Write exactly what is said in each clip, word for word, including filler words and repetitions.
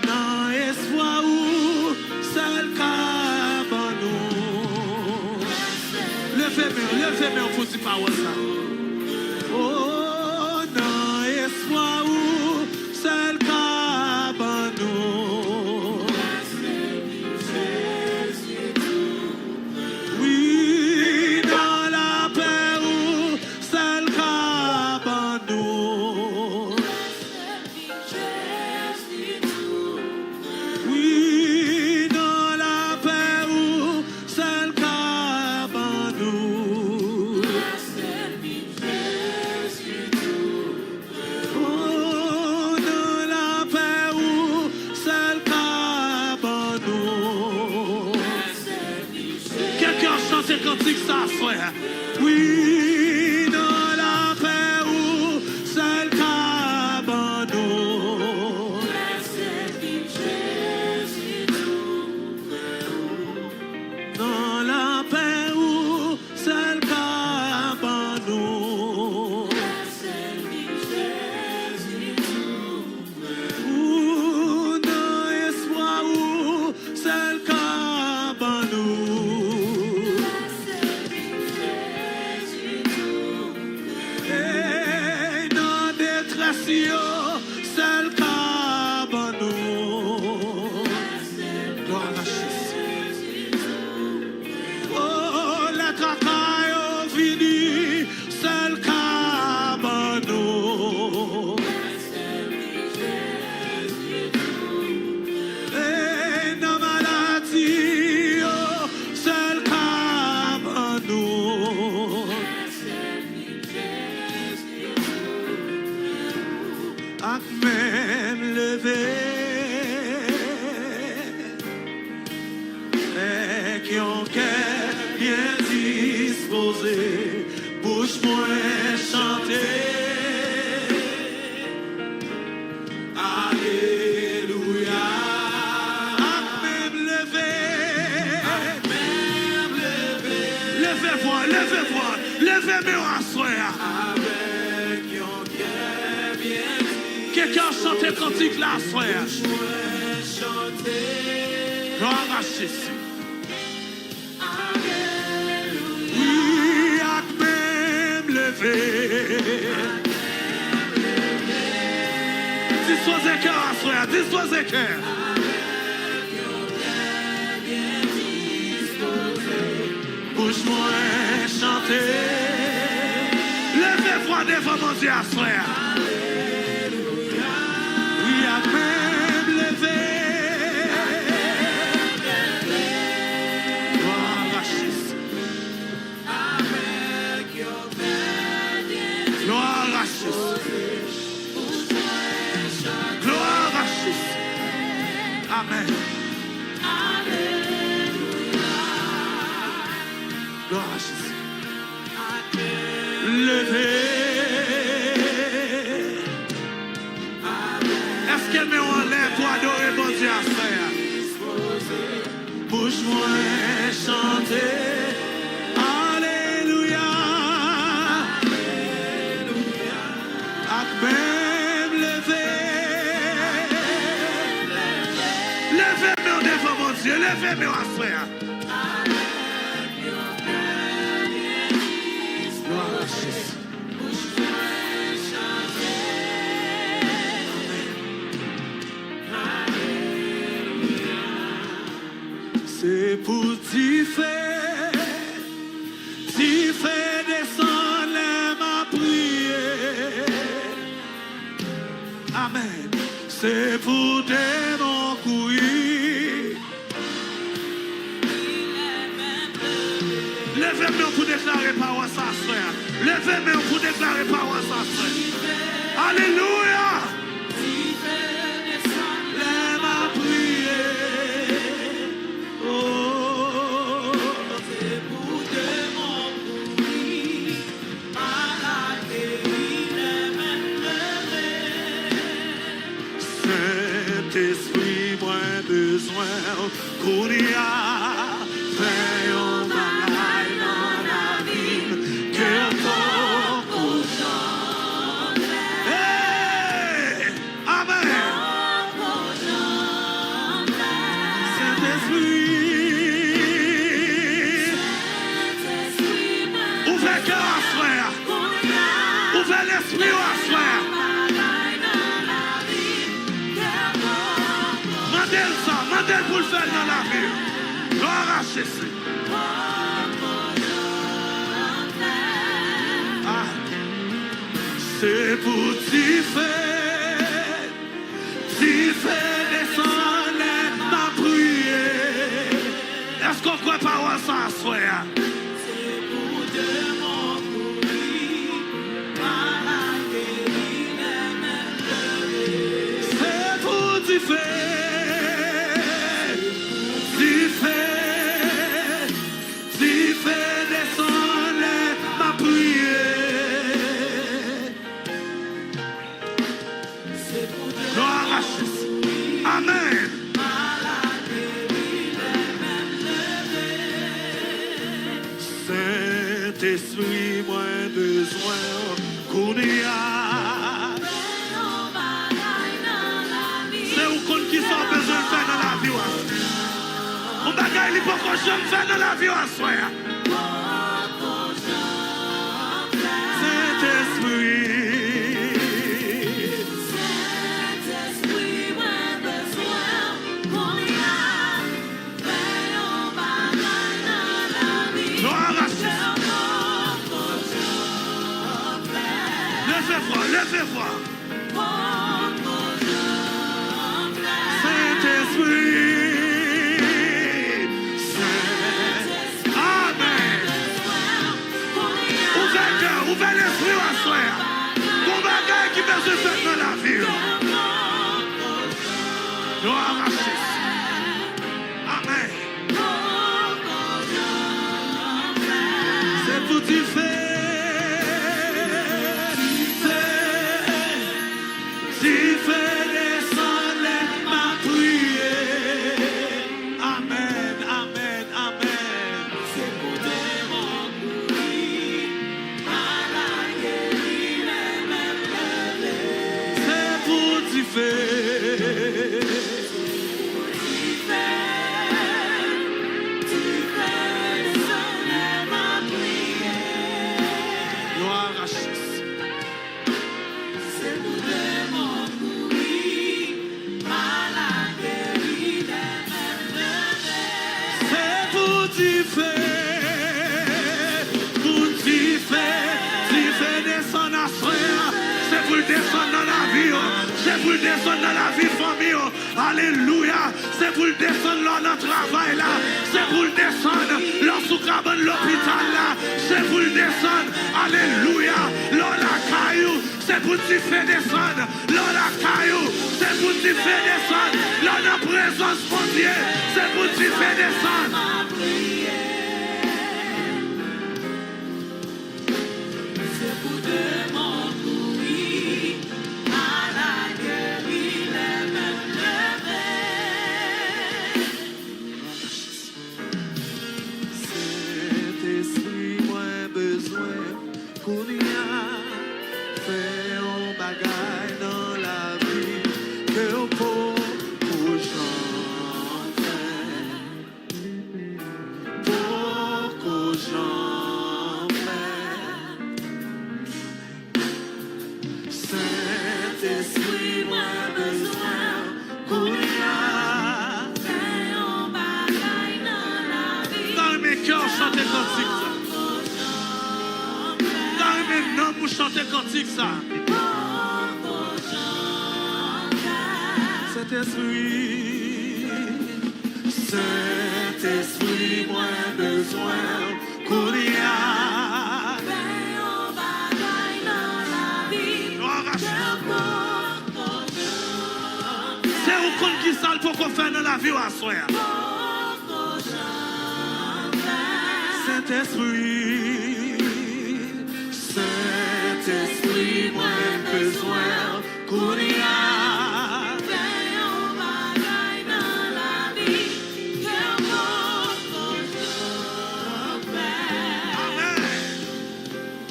Nan espwa ou sèl ka ban nou. Leve men w, leve men w pou di pawòl sa. O, nan espwa ou sèl ka ban nou. Wi, nan lapè ou sèl ka ban nou. Wi, nan lapè ou sèl ka ban nou. O, nan lapè ou sèl ka ban nou. Kèk kè chante kantik sa aswè a. Wi, nan lapè ou sèl ka ban nou. Nan lapè ou sèl ka ban nou. Ou nan espwa ou sèl ka ban nou. Ey, nan detrès yo sèl ka ban nou. Glwa a Jezi. O, lè traka yo vini, sèl ka ban nou. E nan maladi yo, sèl ka ban nou. Ak men m leve. Èk yon kè byen dispoze, bouch mwen chante. Alelouya. Ak men m leve. Leve vwa, leve vwa, leve men w aswè a. Avèk yon kè byen di. Ke kè w chante kantik la aswè a. Glwa a Jezi. Wi, ak men m leve. Dispoze kè w aswè a, dispoze kè. Bouch mwen chante. Leve vwa devan Bondye aswè a. Wi, ak men m leve. Glwa a Jezi. Glwa a Jezi. Glwa a Jezi. Amèn. Glwa a Jezi. Leve. Èske men w anlè pou adore Bondye aswè a? Bouch mwen chante. Alelouya. Ak men m leve. Leve men w devan Bondye. Leve men w aswè a. Glwa a Jezi. Se pou dife, dife desann lè m ap priye. Amèn. Se pou demon kouri. Leve men w pou deklare pawòl sa aswè a. Leve men w pou deklare pawòl sa aswè a. Alelouya! Lè m ap priye. Oh. Sentespri, mwen bezwen w kounye a. Fè yon bagay nan lavi m, ke w Pri w aswè a. Mande l sa, mande l pou l fè l nan lavi w. Glwa a Jezi. Ah. Se pou dife, dife desann, lè m ap priye. Èske w kwè pawòl sa aswè a? Se pou demon kouri, pa lage li lè m ap leve. Se pou dife, dife, dife desann lè m ap priye. Glwa a Jezi. Amèn. Sentespri, mwen bezwen w kounye a. Se ou konn ki sa w bezwen fè nan lavi w aswè a. Yon bagay li poko janm fè nan lavi w aswè a. Sentespri. Sentespri, mwen bezwen w kounye a. Fè yon bagay nan lavi m. Glwa a Jezi. Leve vwa, leve vwa. Sentespri, Sent-, amèn. Ouvè kè w, ouvè lespri w aswè a. Gon bagay ki bezwen fèt nan lavi w. Glwa a Jezi. Amèn. Se pou dife, dife, dife desann lè m ap priye. Amèn, amèn, amèn. Se pou demon kouri, pa lage li lè m ap leve. Se pou dife. Glwa a Jezi. Se pou dife, pou dife, dife desann aswè a. Se pou l desann nan lavi w. Se pou l desann nan lavi fanmi w. Alelouya. Se pou l desann lè w nan travay la. Se pou l desann lè w sou kabann lopital la. Se pou l desann. Alelouya. Lè w lakay ou, se pou dife desann. Lè w lakay ou, se pou dife desann. Lè w nan prezans Bondye, se pou dife desann. Se pou demon kouri, pa lage li lè m ap leve. Sentespri, mwen bezwen kounye a. Fè yon bagay nan lavi m ke w poko janm fè. Poko janm fè. Sentespri, mwen bezwen w kounye a. Fè yon bagay nan lavi m. M ta renmen kè w chante kantik sa. M ta renmen nanm ou chante kantik sa. Sentespri, Sentespri, mwen bezwen w kounye a. Fè yon bagay nan lavi m. Se ou konn ki sa l poko fè nan lavi w aswè a. Sentespri, Sentespri, mwen bezwen w kounye a. Fè yon bagay nan lavi m ke w poko janm fè. Amèn.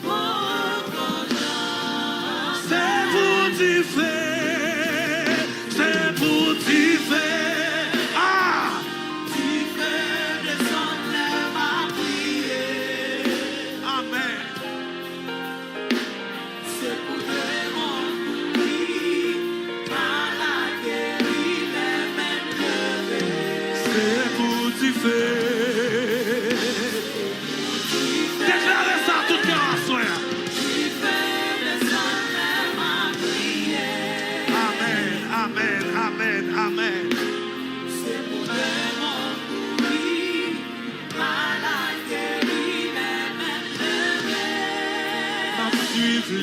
Poko janm fè. Se pou dife, se pou dife. Ah! Dife desann lè m ap priye. Amèn. Se pou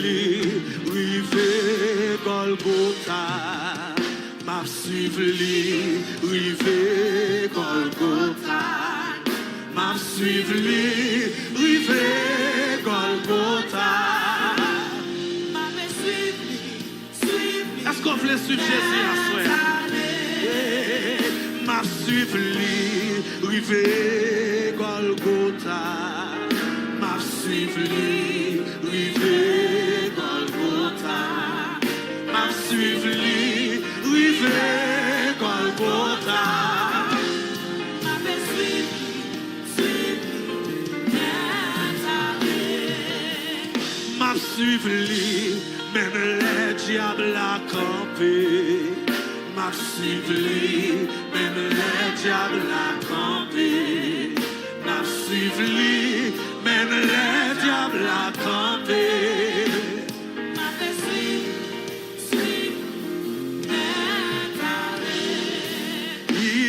li rive Gòlgota. M ap swiv li rive Gòlgota. M ap swiv li rive Gòlgota. M ap swiv li. Èske w vle swiv Jezi aswè? M ap swiv li rive Gòlgota. M ap swiv li rive Gòlgota. M ap swiv li rive Gòlgota. M ap swiv li. M ap swiv li, menm lè dyab la kanpe. M ap swiv li, menm lè dyab la kanpe. M ap swiv li, menm lè dyab la kanpe.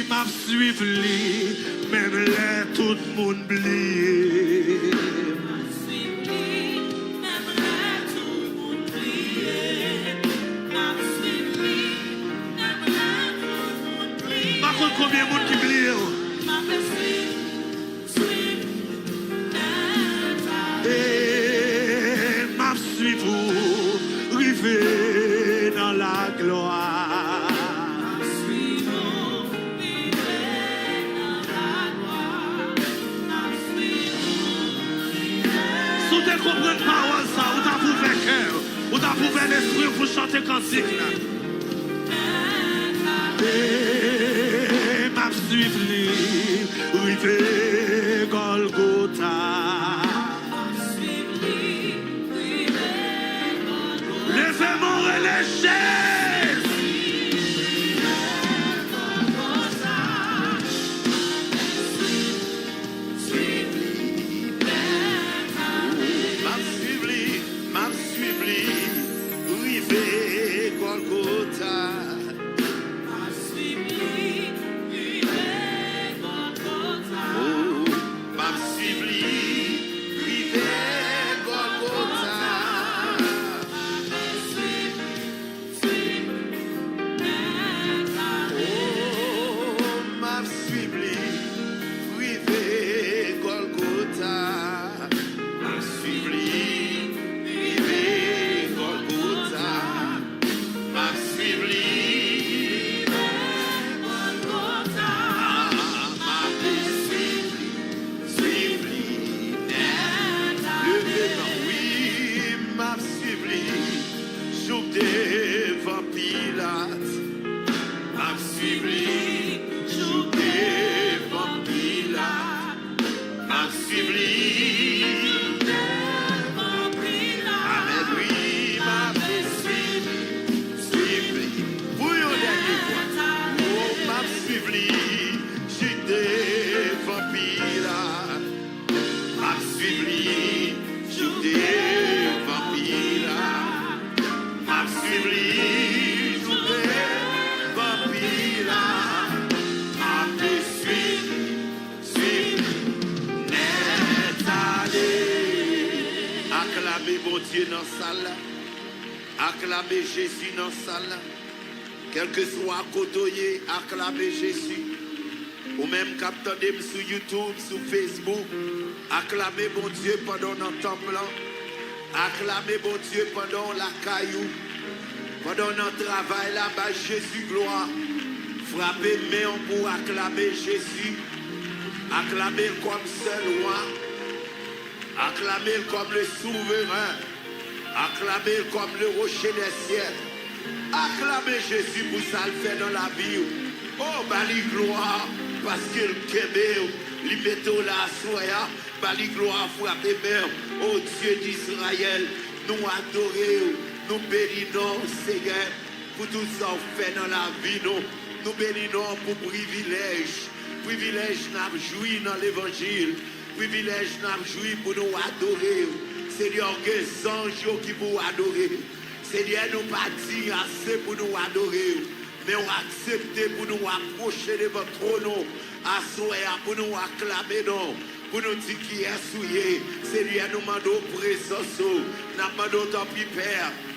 M ap swiv li, menm lè tout moun bliye. M pa konn konbyen moun ki bliye w. E m ap swiv ou rive nan laglwa. Si w te konprann pawòl sa, ou t ap ouvè kè w, ou t ap ouvè lespri w pou chante kantik la. E m ap swiv li rive Gòlgota. Leve men w, rele Jezi. M ap swiv li, m ap swiv li, rive Gòlgota. M ap swiv li, rive Gòlgota. Oh, m ap swiv li, rive Gòlgota. Oh, m ap swiv li, rive Gòlgota. M ap swiv li, rive Gòlgota. M ap swiv li, rive Gòlgota. M ap swiv li, swiv li nèt ale. Leve men w, wi, m ap swiv li jouk devan Pilat. M ap swiv li jouk devan Pilat. M ap swiv li jouk devan Pilat. Amèn, wi, m ap swiv li, swiv li. Pou yon dènye fwa. Oh, m ap swiv li jouk devan Pilat. M ap swiv li jouk devan Pilat. M ap swiv li jouk devan Pilat. M ap swiv li, swiv li nèt ale. Aklame Bondye nan sal la. Aklame Jezi nan sal la. Kèlkeswa kote w ye, aklame Jezi. Ou menm k ap tande m sou YouTube, sou Facebook, aklame Bondye pandan w nan tanp lan. Aklame Bondye pandan w lakay ou. Pandan w nan travay la, bay Jezi glwa. Frape men w pou w aklame Jezi. Aklame l kòm sèl wa. Aklame l kòm le souveren. Aklame l kòm le rocher des siècles. Aklame Jezi pou sa l fè nan lavi w. O, ba li glwa, paske l kenbe w, li mete w la aswè a. Ba li glwa, frape men w. O Dye d Izrayèl, nou adore w, nou beni non w, Senyè, pou tout sa w fè nan lavi nou. Nou beni non w pou privilèj, privilèj n ap jwi nan levanjil. Privilèj n ap jwi pou nou adore w. Senyè, gen zanj yo ki pou adore w. Senyè, nou pa diy ase pou nou adore w, men w aksepte pou nou apwoche devan twòn ou aswè a, pou nou aklame non w. Pou nou di kiyès ou ye. Senyè, nou mande w prezans ou. N ap mande w, tanpri, Pè,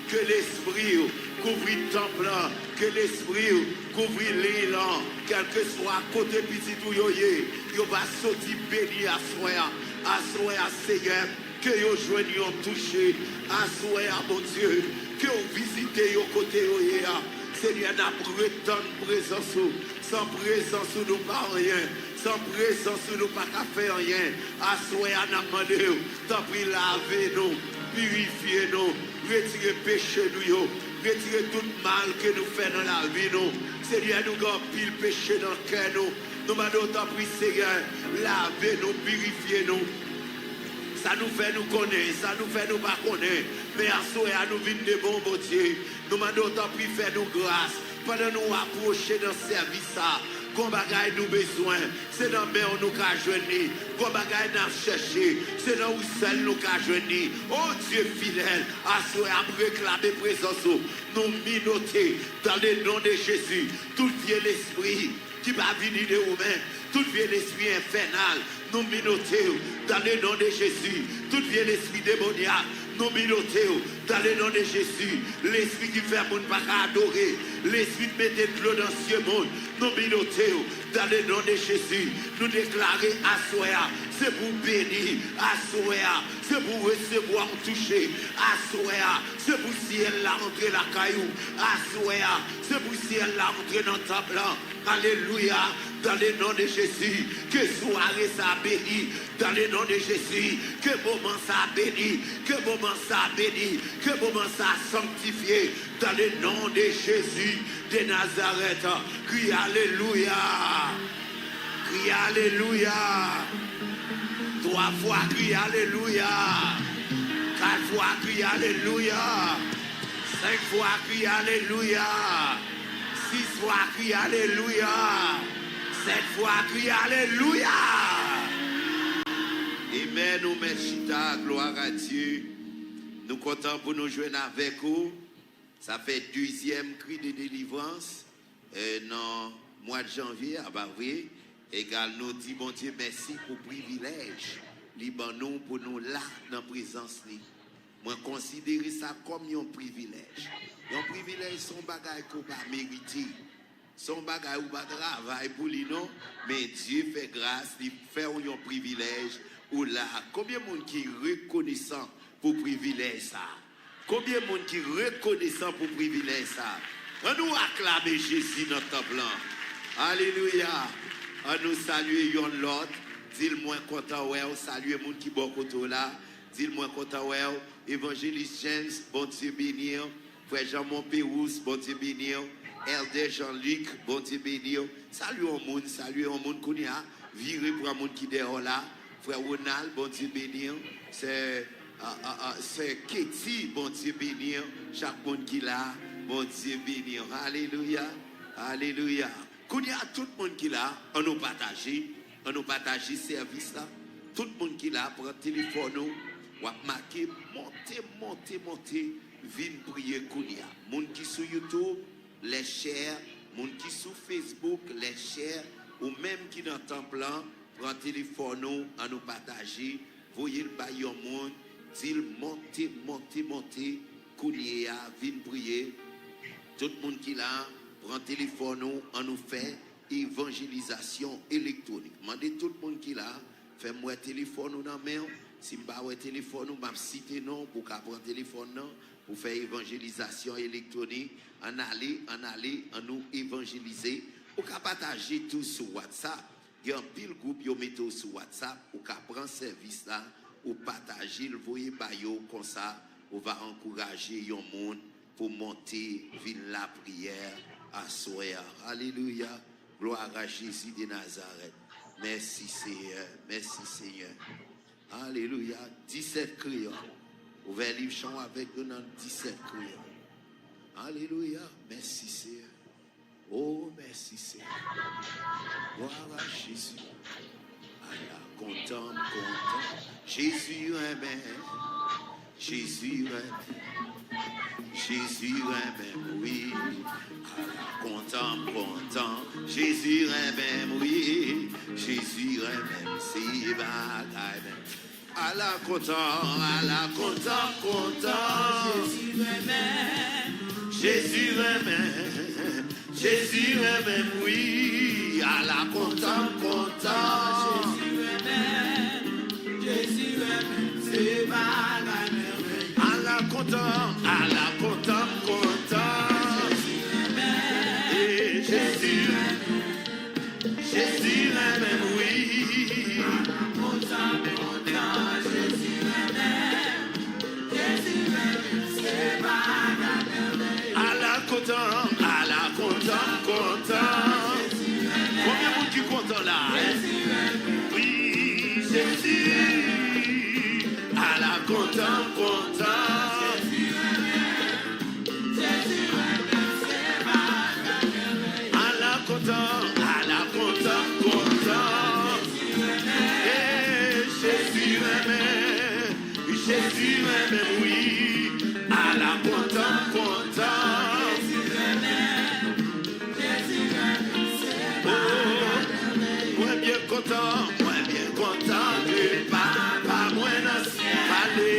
ke Lespri w kouvri tanp lan, ke Lespri w kouvri liy lan, kèlkeswa kote pitit ou yo ye, yo va soti beni aswè a. Aswè a, Senyè, ke yo jwenn yon touche. Aswè a, Bondye, ke w vizite yo kote yo ye a. Senyè, n ap ret tann prezans ou. San prezans ou, nou pa anyen. San prezans ou, nou pa ka fè anyen. Aswè a, n ap mande w, tanpri, lave nou, pirifye nou, retire peche nou yo, retire tout mal ke nou fè nan lavi nou. Senyè, nou gen anpil peche nan kè nou. Nou mande w, tanpri, Senyè, lave nou, pirifye nou. Sa nou fè nou konnen, sa nou fè nou pa konnen. Men aswè a, nou vin devan w, Bondye. Nou mande w, tanpri, fè nou gras. Pandan nou apwoche nan sèvis sa, gon bagay nou bezwen, se nan men w nou ka jwenn li. Gon bagay n ap chèche, se nan ou sèl nou ka jwenn li. O Dye fidèl, aswè a, ap reklame prezans ou. Nou minote, dans le nom de Jésus, tout vye lespri ki pa vini de ou menm, tout vye lespri enfènal, nou minote w, dans le nom de Jésus. Tout vye lespri demonyak, nou minote w, dans le nom de Jésus. Lespri ki fè moun pa ka adore, lespri ki mete dlo nan zye moun, nou minote w, dans le nom de Jésus. Nou deklare aswè a, se pou w beni, aswè a, se pou w resevwa yon touche, aswè a, se pou syèl la antre lakay ou, aswè a, se pou syèl la antre nan tanp lan. Alelouya. Dans le nom de Jésus, ke sware sa beni. Dans le nom de Jésus, ke moman sa beni. Ke moman sa beni. Ke moman sa sanktifye. Dans le nom de Jésus de Nazareth, kriye alelouya. Kriye alelouya. Twa fwa, kriye alelouya. Kat fwa, kriye alelouya. Senk fwa, kriye alelouya. Sis fwa, kriye alelouya. Sèt fwa, kriye alelouya. Amen. Ou mèt chita, gloire à Dieu. Nou kontan pou nou jwenn avèk ou. Sa fè dezyèm kri de delivrans, eh, nan mwa janvye a, pa vre? Egal, nou di Bondye mèsi pou privilèj li ban nou pou nou la nan prezans li. Mwen konsidere sa kòm yon privilèj. Yon privilèj se yon bagay ke w pa merite. Se yon bagay ou pa travay pou li non, men Dye fè gras, li fè w yon privilèj, ou la. Konbyen moun ki rekonesan pou privilèj sa? Konbyen moun ki rekonesan pou privilèj sa? Ann nou aklame Jezi nan tanp lan. Alelouya! Ann nou salye yonn lòt. Di l, "Mwen kontan wè w." Salye moun ki bò kote w la. Di l, "Mwen kontan wè w." Evanjelis James, Bondye beni w. Frè Jean Monpérus, Bondye beni w. Èldè Jean Luc, Bondye beni w. Salye yon moun, salye yon moun kounye a. Vire pran moun ki dèyè w la. Frè Ronald, Bondye beni w. Sè, a, a, a, sè Katie, Bondye beni w. Chak moun ki la, Bondye beni w. Alelouya, alelouya. Kounye a, tout moun ki la, ann nou pataje, ann nou pataje sèvis la. Tout moun ki la, pran telefòn ou, w ap make monte, monte, monte, vin priye kounye a. Moun ki sou YouTube, lè share, moun ki sou Facebook, lè share, ou menm ki nan tanp lan, pran telefòn ou, ann nou pataje, voye l bay yon moun, di l monte, monte, monte, kounye a, vin priye. Tout moun ki la, pran telefòn ou, ann nou fè evanjelizasyon elektwonik. Mande tout moun ki la, fè m wè telefòn ou nan men w. Si m pa wè telefòn ou, m ap site non w pou w ka pran telefòn nan, pou fè evanjelizasyon elektwonik. Ann ale, ann ale, ann nou evanjelize. Ou ka pataje tou sou WhatsApp. Gen anpil gwoup yo mete w sou WhatsApp, ou ka pran sèvis la, ou pataje l, voye ba yo, konsa ou va ankouraje yon moun pou monte vin lapriyè aswè a. Alelouya! Gloire à Jésus de Nazareth. Mèsi, Senyè. Mèsi, Senyè. Alelouya. Disèt kreyòl. Ouvè liv chan w avèk nou nan disèt kreyòl. Alelouya. Mèsi, Senyè. O, mèsi, Senyè. Gloire à Jésus. Ala kontan m kontan. Jezi renmen. Jezi renmen. Jezi renmen m, wi. Ala kontan m kontan. Jezi renmen m, wi. Jezi renmen m, se bagay menm. Ala kontan, ala kontan, kontan. Jezi renmen m. Jezi renmen m. Jezi renmen m, wi. Ala kontan, kontan. Jezi renmen m. Jezi renmen m, se bagay mèvèy. Ala kontan, ala kontan, kontan. Jezi renmen m. E Jezi renmen m. Jezi renmen m, wi. Kontan, kontan, Jezi renmen m. Jezi renmen m, se bagay mèvèy. Ala kontan, ala kontan, kontan. Konbyen moun ki kontan la? Wi, Jezi. Ala kontan, kontan. Ala kontan, ala kontan, kontan. E Jezi renmen, Jezi renmen m, wi. Ala kontan, kontan. Oh, mwen byen kontan, mwen byen kontan ke Papa mwen nan syèl pale.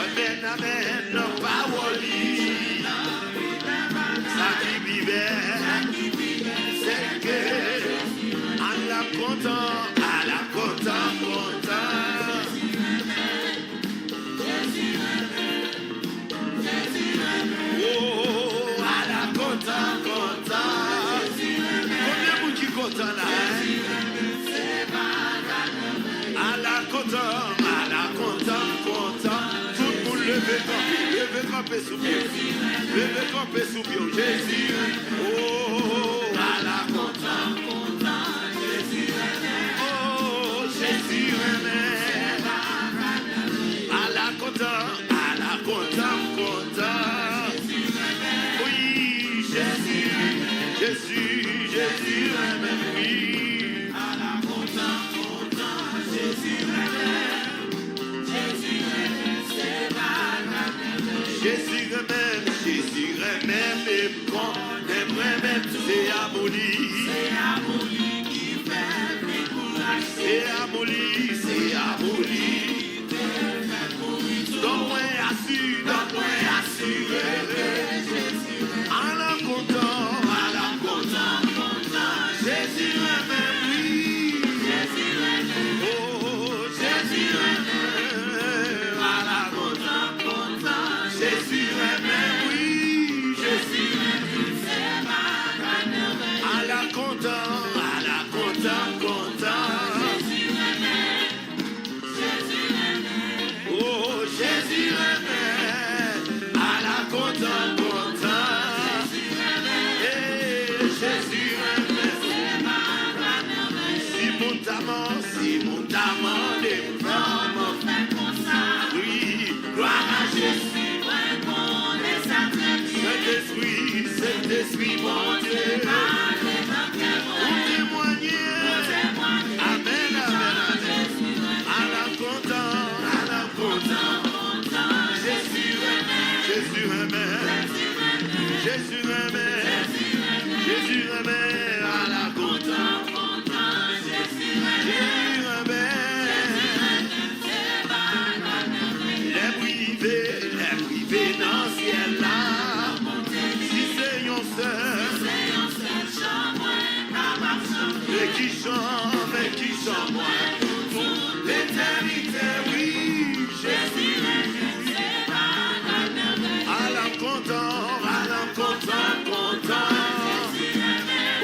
Amèn, amèn, nan pawòl li. Sa ki pi bèl, se ke ala kontan, ala kontan, kontan. Oh, ala kontan, kontan. Konbyen moun ki kontan la, en? Ala kontan, ala kontan, kontan. Tout moun leve kanpe, leve kanpe sou pye w. Leve kanpe sou pye w. Jezi, oh, ala kontan, kontan. Jezi renmen. Oh, Jezi renmen. Ala kontan, ala kontan, kontan. Wi, Jezi, Jezi, Jezi renmen, wi. Ala kontan, kontan, Jezi renmen. Jezi renmen, se bagay mèvèy. Jezi renmen, Jezi renmen, e m konnen m renmen tou. Se amou li. Se amou li ki fè m vin kouraje. Se amou li, se amou li. Donk mwen asire, donk mwen asire. Ala kontan, ala kontan, kontan. Jezi renmen m, wi. Jezi renmen m. Oh, Jezi renmen m. Ala kontan, kontan. Jezi renmen m, wi. Jezi renmen m. Se bagay mèvèy. Ala kontan, ala kontan, kontan. Jezi renmen m. Jezi renmen. Oh, Jezi renmen. Ala kontan, kontan. Jezi renmen. Eh, Jezi renmen. Se bagay mèvèy. Si moun ta man-, si moun ta mande m kòman fè konsa. Wi, glwa a Jezi. Mwen konnen sa trè byen. Sentespri, Sentespri Bondye. Ou temwanye. Amèn, amèn, amèn. Ala kontan, ala kontan. Jezi renmen. Jezi renmen. Jezi renmen. Jezi renmen. Ala kontan. Jezi renmen. Lè m rive, lè m rive nan syèl la, si se yon sèl, men ki jan, men ki jan mwen pou tout letènite, wi, Jezi. Ala m kontan, ala m kontan, kontan.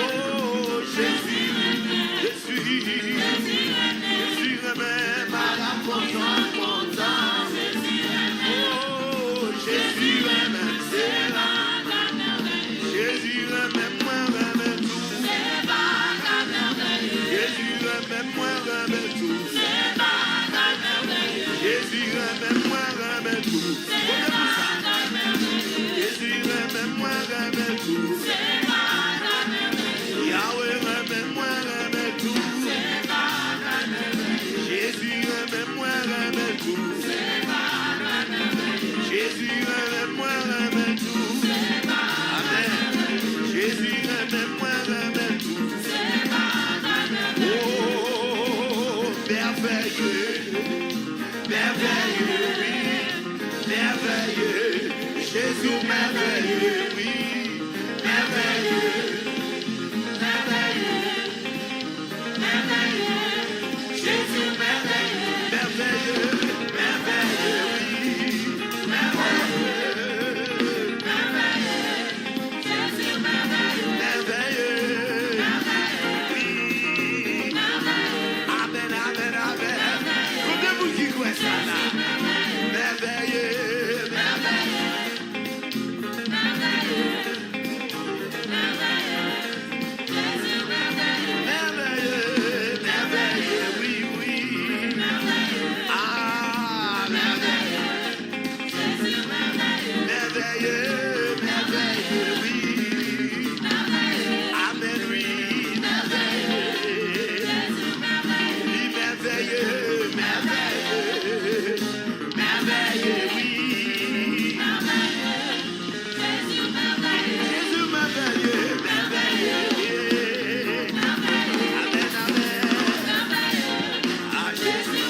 Oh, Jezi, Jezi. Jezi renmen m, ala kontan, kontan. Oh, Jezi renmen m, se la. Jezi renmen m, mwen renmen tou. Jezi renmen m, mwen renmen tou. Jezi renmen m, mwen renmen tou. Kote pou sa? Jezi renmen m, mwen renmen tou. Yawe renmen m, mwen renmen tou. Jezi renmen m, mwen renmen tou. Jezi renmen m, mwen renmen tou. Amèn. Jezi renmen m, mwen Jezi w mèvèye, wi, mèvèye, mèvèye, mèvèye. Jezi w mèvèye, mèvèye, mèvèye, wi, mèvèye, mèvèye. Jezi w mèvèye, mèvèye, mèvèye, wi, mèvèye. Amèn, amèn, amèn. Konbyen moun ki kwè sa la? Mèvèye, mèvèye. Mèvèye, mèvèye, wi, wi. Ah, mèvèye. Mèvèye, mèvèye, wi. Amèn, wi, mèvèye. Li mèvèye, mèvèye. Mèvèye, wi. Jezi mèvèye, mèvèye. Amèn, amèn. A Jezi.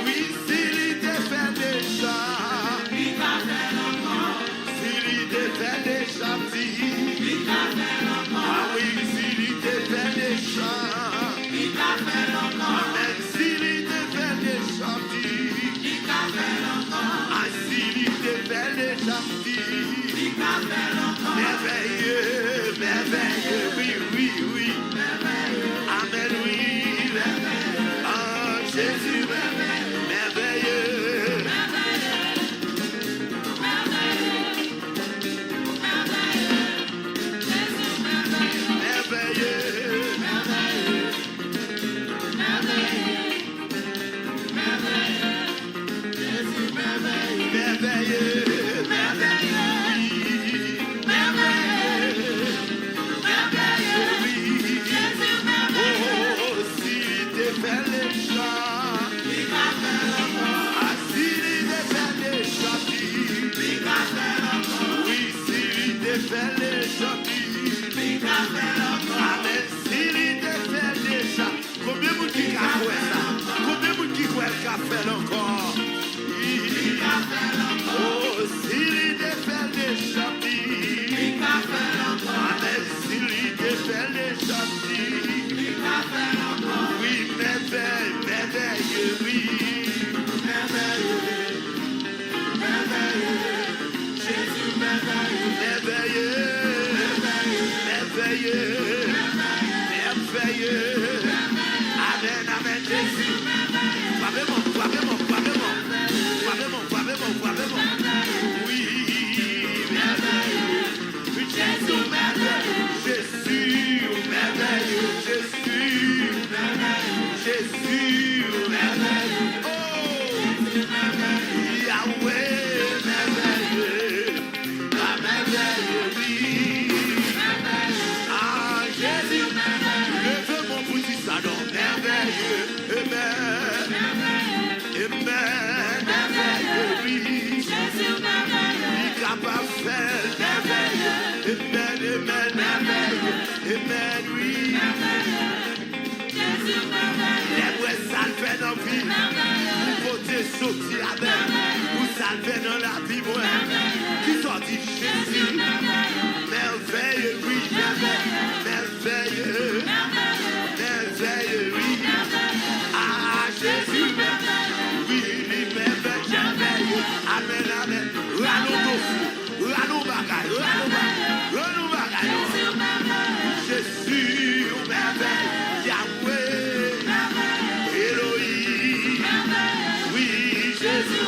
Wi, si li te fè deja. Si li te fè deja, m di. A wi, si li te fè deja. Amèn. Si li te fè deja, m di. A si li te fè deja, m di. Mèvèye, mèvèye, wi, wi, wi. Amèn, wi, mèvèye. Ah, Jezi, mèvèye, mèvèye. Mèvèye, mèvèye. Mèvèye, mèvèye, mèvèye, mèvèye, wi. Oh, si li te fè deja. A si li te fè deja, wi, si li te fè deja. Amèn, si li te fè deja. Konbyen moun ki ka kwè sa? Konbyen moun ki kwè l ka fè l ankò? Oh, si li te fè l deja, wi. Amèn, si li te fè l deja, wi. Wi, mèvèye, mèvèye, wi. Mèvèye. Mèvèye. Mèvèye. Mèvèye. Amèn, amèn, Jezi. Frape mò, frape mò, frape mò. Frape mò, frape mò, frape mò. Wi, mèvèye. Jezi, mèvèye. Jezi, mèvèye. Jezi. Jezi, mèvèye. Oh! Yahweh, mèvèye. A mèvèye, wi. A Jezi, leve men w pou di sa non. Mèvèye, amèn. Amèn, mèvèye, wi. Li kapab fè l, mèvèye. Amèn, amèn, mèvèye. Amèn, wi. Lè m wè sa l fè nan vi m, pou kote soti avè m, pou sa l fè nan lavi mwen. Kisa w di, Jezi? Mèvèye, wi, mèvèye, mèvèye, mèvèye, wi. A, Jezi, wi, li mèvèye, mèvèye. Amèn, amèn. Rale w do fou. Rann yon bagay, rann yon bagay, rann yon bagay. Jezi, ou mèvèye, Yahweh, Elohim. Wi, Jezi,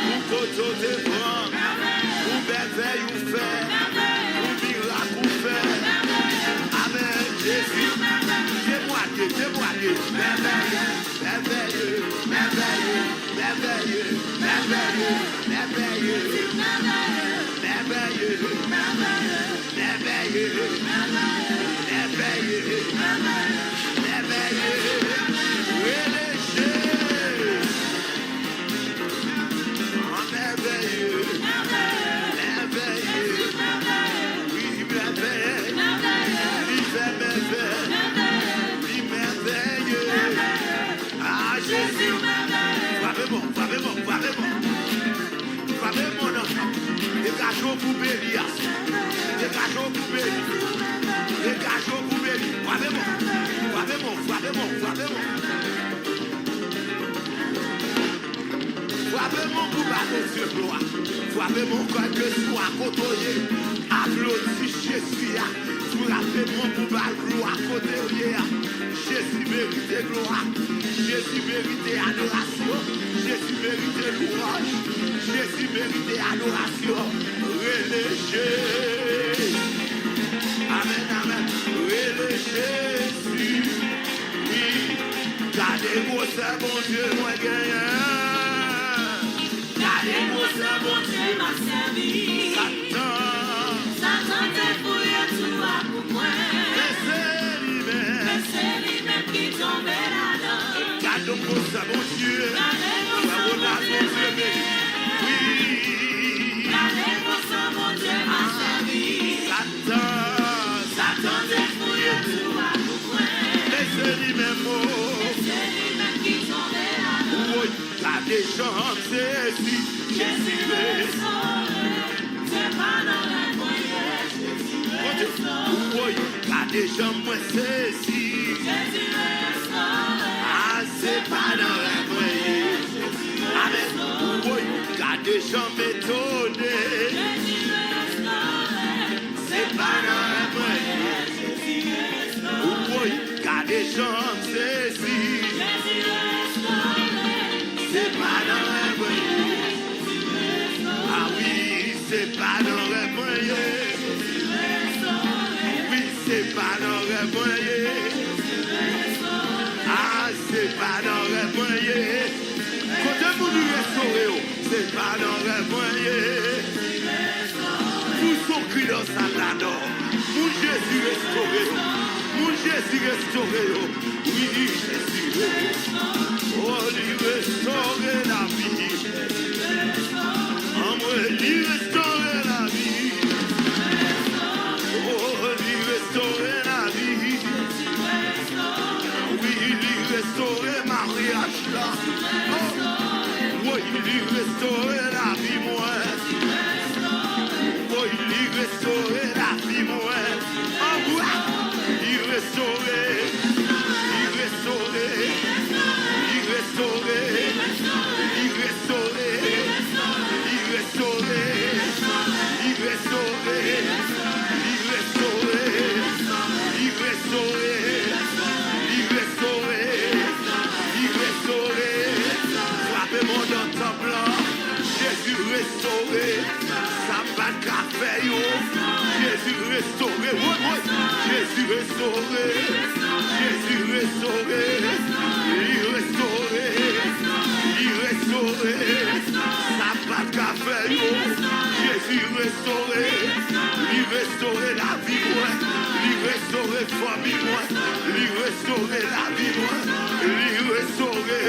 pou kote w te pran, pou mèvèy ou fè, pou mirak ou fè. Amèn, Jezi. Temwanye, temwanye, mèvèye. Mèvèye, mèvèye, mèvèye, mèvèye, mèvèye, mèvèye, mèvèye, rele Jezi. Mèvèye, mèvèye, wi, mèvèye, li fè mèvèye, li mèvèye. A Jezi, frape mò, frape mò, frape mò. Frape mò nan. E Pou beni a. Degaje w pou beni. Degaje w pou beni. Frape bon. Frape bon. Frape bon. Frape bon. Frape bon pou ba Bondye glwa. Frape bon kèlkeswa kote w ye. Aplodi Jezi a. Frape bon pou ba l glwa kote w ye a. Jezi merite glwa. Jezi merite adorasyon. Jezi merite louwanj. Jezi merite adorasyon. Rele Jezi. Amèn, amèn. Rele Jezi. Wi. Gade gwosè Bondye mwen genyen. Gade gwosè Bondye m ap sèvi. Satan. Satan te fouye twou a pou mwen. Men se li menm. Men se li menm ki tonbe ladan. Gade gwosè Bondye. Gade gwosè Bondye m genyen. Wi. Gade gwosè Bondye m ap sèvi. Satan. Satan te fouye twou a pou mwen. Men se li menm, o. Men se li menm ki tonbe ladan. Woy. Gade jan m sezi. Jezi restore, se pa nan rèv mwen ye. Jezi restore. Woy, gade jan mwen sezi. Jezi restore. A, se pa nan rèv mwen ye. Amèn. Woy, gade jan m etone. Jezi restore. Se pa nan rèv mwen ye. Jezi restore. Woy, gade jan m sezi. Jezi restore. Se pa nan rèv mwen ye. A wi, se pa nan rèv mwen ye. Wi, se pa nan rèv mwen ye. A, se pa nan rèv mwen ye. Kote moun li restore yo? Se pa nan rèv mwen ye. Pouse yon kri nan sal la non. Moun Jezi restore yo. Moun Jezi restore yo. Wi, Jezi restore. O, li restore lavi. Anmwe, li restore lavi. O, li restore lavi. Wi, li restore maryaj la. O, wi, li restore lavi mwen. Wi, li restore lavi mwen. Anmwe, li restore. Li restore. Li restore. Li restore. Li restore. Li restore. Li restore. Li restore. Li restore. Li restore. Frape men w nan tanp lan. Jezi restore. Sa m pa t ka fè yo. Jezi restore. Woy, woy. Jezi restore. Jezi restore. Li restore. Li restore. Sa m pa t ka fè yo. Jezi restore. Li restore lavi mwen. Li restore fanmi mwen. Li restore lavi mwen. Li restore.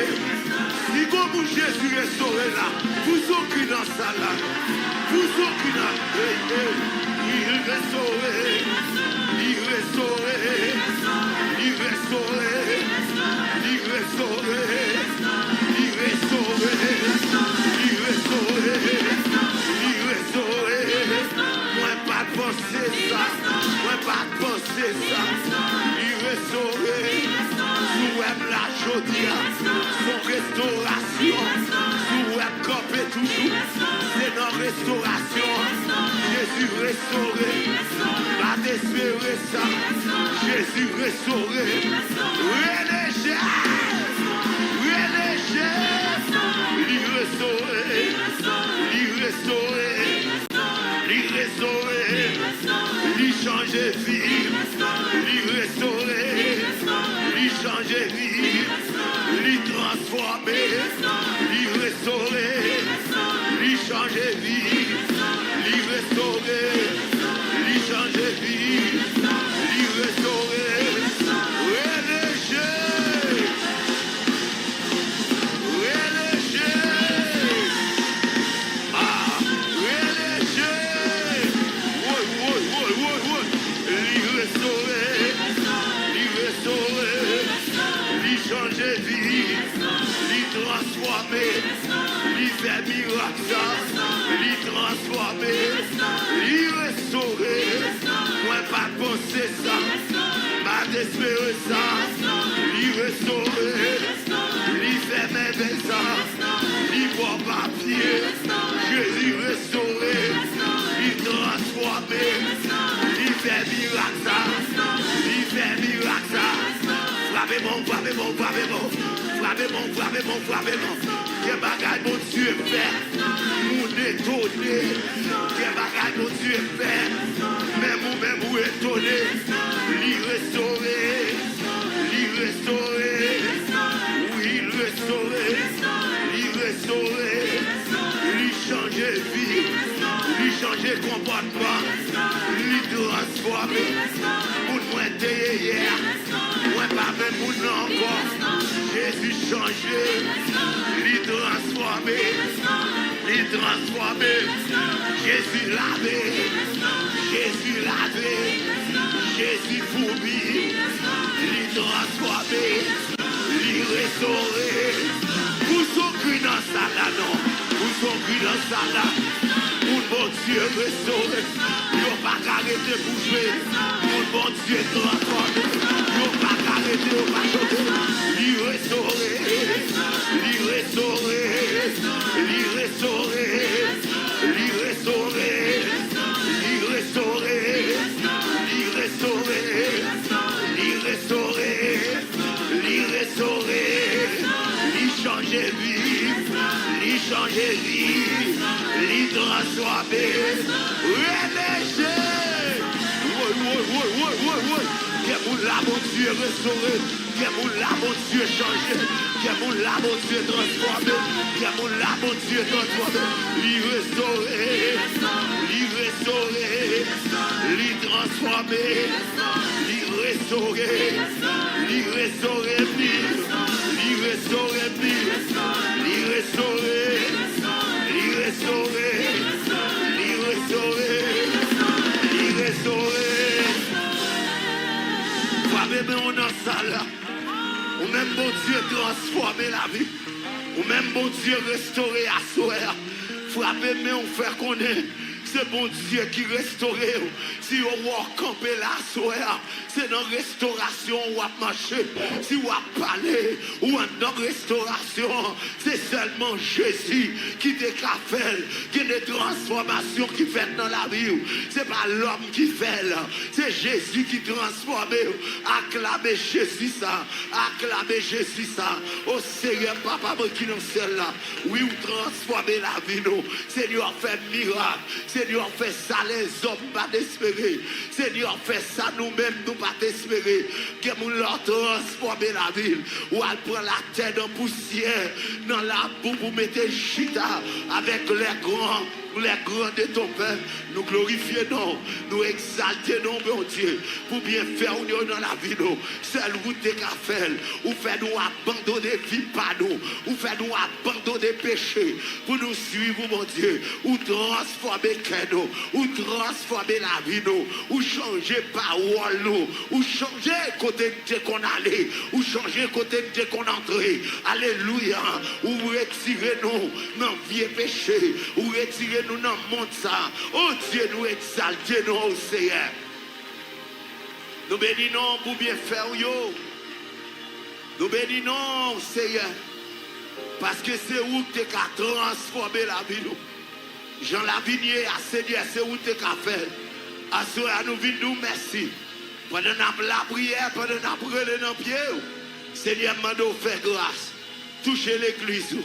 Si gon moun Jezi restore la, pouse yon kri nan sal la. Pouse yon kri nan, ey, ey. Li restore. Li restore. Li restore. Li restore. Li restore. Li restore. Li restore. Mwen pa t panse sa. Mwen pa t panse sa. Li restore. Si w wè m la jodi a, se yon restorasyon. Si w wè m kanpe toujou, se nan restorasyon. Jezi restore. Pa t espere sa. Jezi restore. Rele Jezi. Rele Jezi. Li restore. Li restore. Li restore. Li chanje vi. Li restore. Li chanje vi. Li transfòme. Li restore. Li chanje vi. Li restore. Li chanje vi. Li restore. Rele Jezi. Rele Jezi. Ah, rele Jezi. Woy, woy, woy, woy, woy. Li restore. Li restore. Li chanje vi. Li transfòme. Li fè mirak sa, li transfòme, li restore. Mwen pa t panse sa, m pa t espere sa, li restore. Li fèmen dèyè sa, li ba w papye. Jezi restore, li transfòme, li fè mirak sa, li fè mirak sa. Frape bon, frape bon, frape bon. Frape bon, frape bon, frape bon. Gen bagay Bondye fè, moun etone. Gen bagay Bondye fè, menm ou menm ou etone. Li restore, li restore. Wi, li restore, li restore. Li chanje vi, li chanje konpòtman, li transfòme. Moun mwen te ye yè, mwen pa menm moun nan ankò. Jezi chanje, li transfòme, li transfòme. Jezi lave, Jezi lave, Jezi foumi, li transfòme, li restore. Pouse yon kri nan sal la non. Pouse yon kri nan sal la. Moun Bondye restore. Yo pa ka rete bouche bè. Moun Bondye transfòme. Yo pa ka rete, yo pa choke. Li restore. Li restore. Li restore. Li restore. Li restore. Li restore. Li restore. Li restore, li chanje vi, li chanje vi, li transfòme. Rele Jezi! Woy, woy, woy, woy, woy, woy! Gen moun la Bondye restore, gen moun la Bondye chanje, gen moun la Bondye transfòme, gen moun la Bondye transfòme. Li restore, li restore, li transfòme. Li restore, li restore m, li, li restore m, li, li restore, li restore, li restore, li restore. Frape men w nan sal la. Ou menm Bondye transfòme lavi. Ou menm Bondye restore aswè a. Frape men w, fè konnen se Bondye ki restore w. Si yo wè w kanpe la aswè a, se nan restorasyon w ap mache. Si w ap pale, ou anndan restorasyon an. Se sèlman Jezi ki te ka fè l. Gen de transfòmasyon ki fèt nan lavi w. Se pa lòm ki fè l. Se Jezi ki transfòme w. Aklame Jezi sa. Aklame Jezi sa. O Seyè, Papa mwen ki nan syèl la. Wi, ou transfòme lavi nou. Senyè, fè mirak. Senyè, fè sa lèzòm pa t espere. Senyè, fè sa nou menm nou pa t espere. Gen moun la w transfòme lavi l. Ou al pran latè nan pousyè, nan labou pou mete chita avèk lè gran, lè gran de ton pèp. Nou glorifye non w, nou egzalte non w, Bondye, pou byenfè w yo nan lavi nou. Sèl ou te ka fè l. Ou fè nou abandone vi pa nou. Ou fè nou abandone peche pou nou swiv ou, Bondye. Ou transfòme kè nou. Ou transfòme lavi nou. Ou chanje pawòl nou. Ou chanje kote n te konn ale. Ou chanje kote n te konn antre. Alelouya. Ou retire nou nan vye peche. Ou retire nou nan mond sa. O Dye, nou egzalte non w, Seyè. Nou beni non w pou byenfè w yo. Nou beni non w, Seyè. Paske se ou ki te ka transfòme lavi nou. Jan lavi n ye a, Senyè, se ou ki te ka fè l. Aswè a, nou vin di w mèsi. Pandan n ap lapriyè, pandan n ap rele nan pye w, Senyè, m mande w fè gras. Touche legliz ou.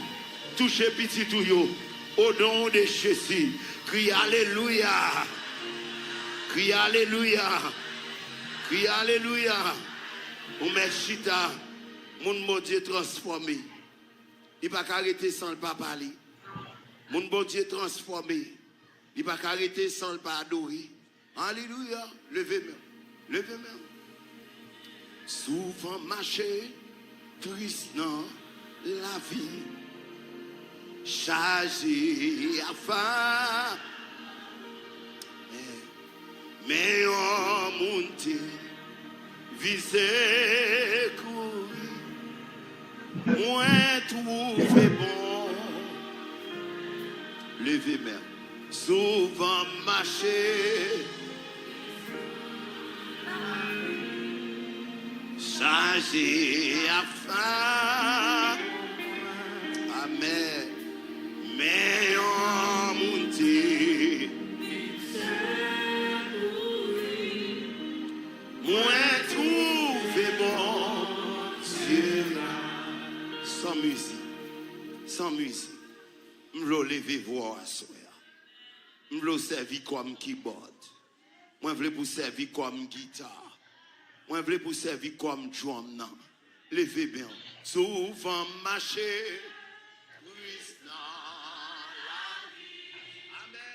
Touche pitit ou yo. O non de Jezi. Kriye alelouya. Kriye alelouya. Kriye alelouya. Ou mèt chita. Moun Bondye transfòme. Li pa ka rete san l papa li. Moun Bondye transfòme. Li pa ka rete san l pa adore. Alelouya. Leve men w. Leve men w. Souvan mache tris nan lavi. Chaje afè. Men yon moun te vize kouri. Mwen twouve bon. Leve men. Souvan m mache chaje afè. Amèn. Men yon moun te mwen twouve Bondye la. San mizik. San mizik. M vle w leve vwa w aswè a. M vle w sèvi kòm kibòd. Mwen vle pou w sèvi kòm gita. Mwen vle pou w sèvi kòm drum nan. Leve men w. Souvan m mache tris nan lavi. Amèn.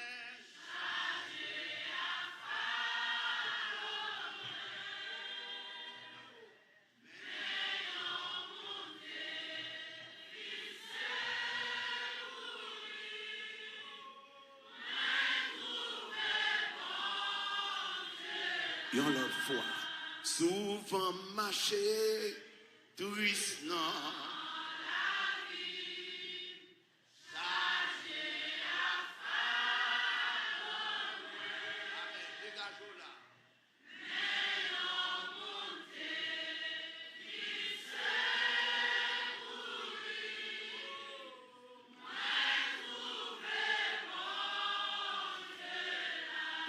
Yon lòt fwa. Souvan m mache tris nan lavi. Chaje ak fado mwen. Amèn. Degaje w la.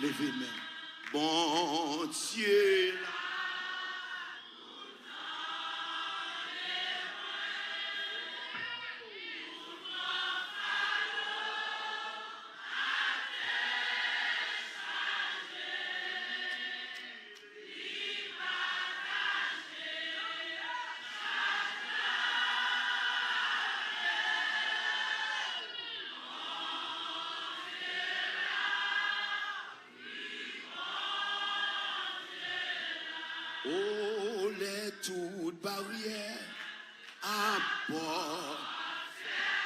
Leve men. Bondye la. O, lè tout baryè ap pòt fèmen.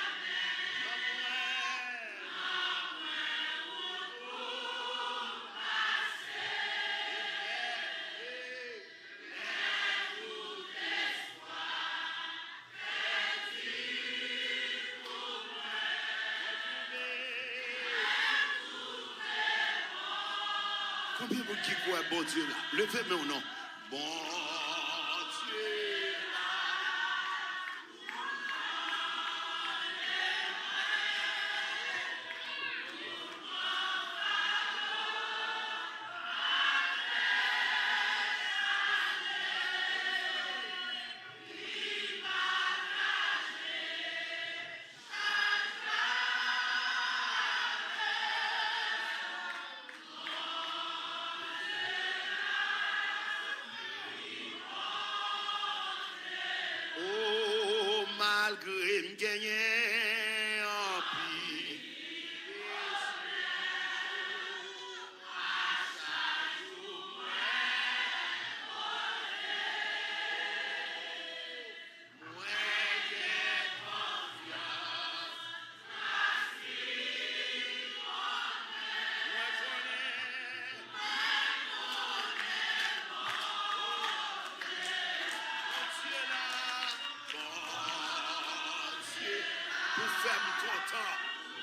Konbyen moun ki kwè Bondye la? Leve men w non. Bondye la. O, malgre m genyen anpil. Mwen gen konfyans nan Seyè. Mwen konnen, mwen konnen Bondye la, Bondye pou fè m kontan,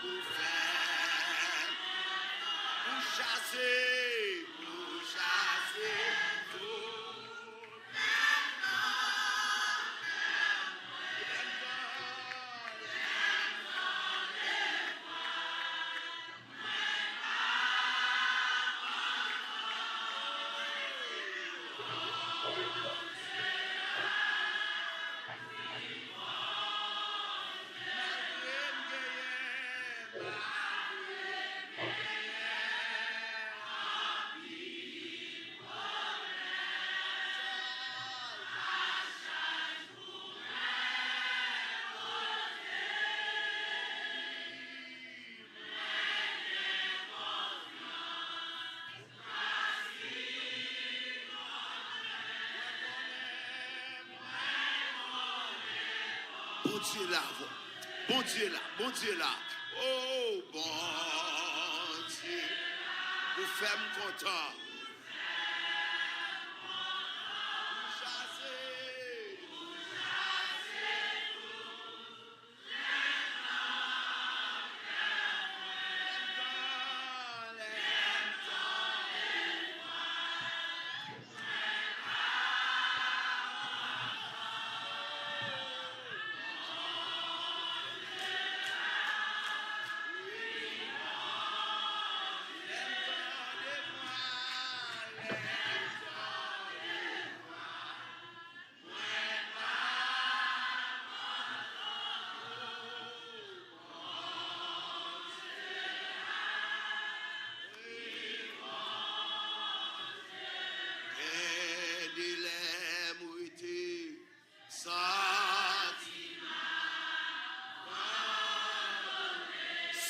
pou fè m, pou chase, pou chase tout. Bondye la, Bondye la, Bondye la. O Bondye, ou fè m kontan. Ou chase.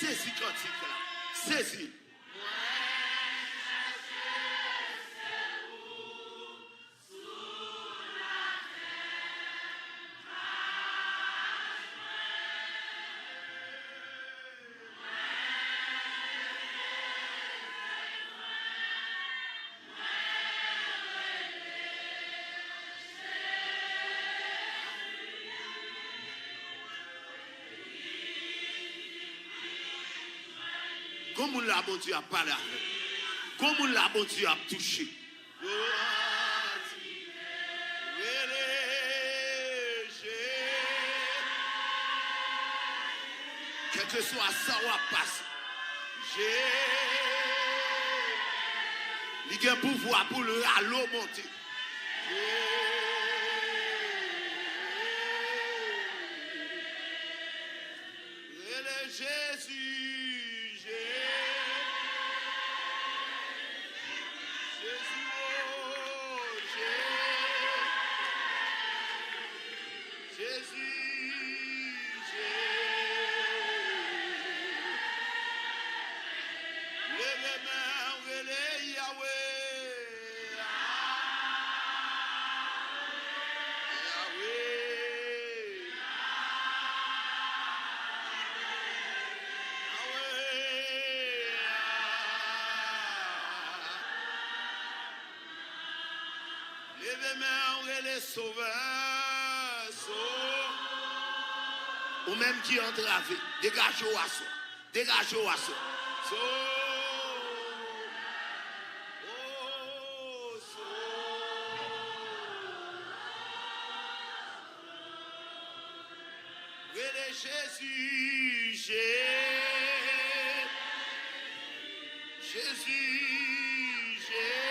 Sezi kantik la. Sezi. Gon moun la Bondye ap pale avè l. Gon moun la Bondye ap touche. Rele Je-, kèlkeswa sa w ap pase, Je-, li gen pouvwa pou l rale w monte. Je-, Rele Jezi, Je-, Jezi, oh, Je-, Jezi, Je-, leve men w, rele Yawe. Leve men w, rele Sovè, So-, ou menm ki antrave, degaje w aswè. Degaje w aswè. So-, oh, so-, rele Jezi, Je-, Jezi, Je-,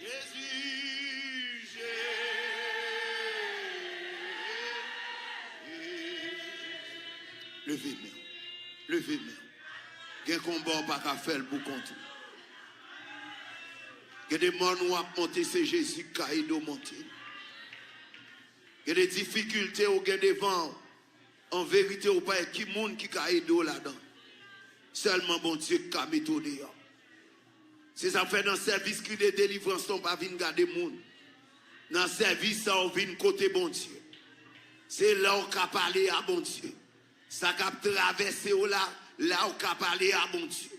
Jezi, Je-, leve men w. Leve men w. Gen konba w pa ka fè l pou kont ou. Gen de mòn w ap monte, se Jezi k ka ede w monte. Gen de difikilte w gen devan w. An verite, ou pa wè ki moun ki ka ede w ladan. Sèlman Bondye k ka mete w deyò. Se sa k fè nan sèvis kri de delivrans lan, w pa vin gade moun. Nan sèvis sa, w vin kote Bondye. Se la w ka pale a Bondye. Sa k ap travèse w la, la w ka pale a Bondye.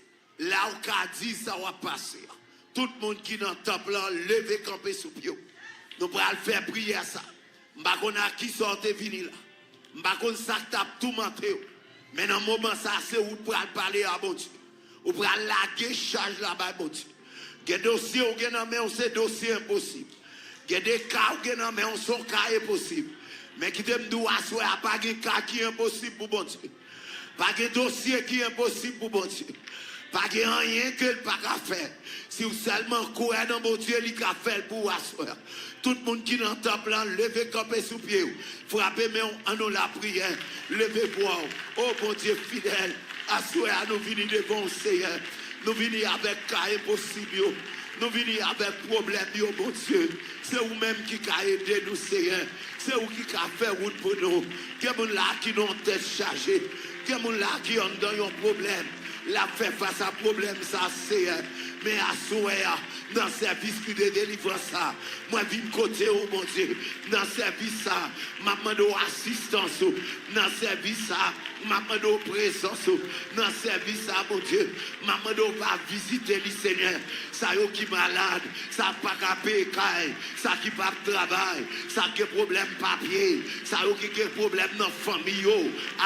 La w ka di sa w ap pase a. Tout moun ki nan tanp lan, leve kanpe sou pye w. Nou pral fè priyè sa. M pa konn a kisa w te vini la. M pa konn sa k t ap toumante w. Men nan moman sa, se ou k pral pale a Bondye. Ou pral lage chaj la bay Bondye. Gen dosye ou gen nan men w, se dosye enposib. Gen de ka ou gen nan men w, se yon ka enposib. Men kite m di w, aswè a, pa gen ka ki enposib pou Bondye. Pa gen dosye ki enposib pou Bondye. Pa gen anyen ke l pa ka fè. Si w sèlman kwè nan Bondye, li ka fè l pou w aswè a. Tout moun ki nan tanp lan, leve kanpe sou pye w. Frape men w, an nou lapriyè. Leve vwa w. O Bondye fidèl, aswè a nou vini devan w, Seyè. Nou vini avèk ka enposib yo. Nou vini avèk pwoblèm yo, Bondye. Se ou menm ki ka ede nou, Seyè. Se ou ki ka fè wout pou nou. Gen moun la ki nan yon tèt chaje. Gen moun la ki anndan yon pwoblèm. L ap fè fas a pwoblèm sa, Seyè. Men aswè a, nan sèvis kri de delivrans sa, mwen vin kote w, Bondye. Nan sèvis sa, m ap mande w asistans ou. Nan sèvis sa, m ap mande w prezans ou. Nan sèvis sa, Bondye, m ap mande w va vizite li, Senyè. Sa yo ki malad, sa k pa ka peye kay, sa ki p ap travay, sa k gen pwoblèm papye, sa yo ki gen pwoblèm nan fanmi yo.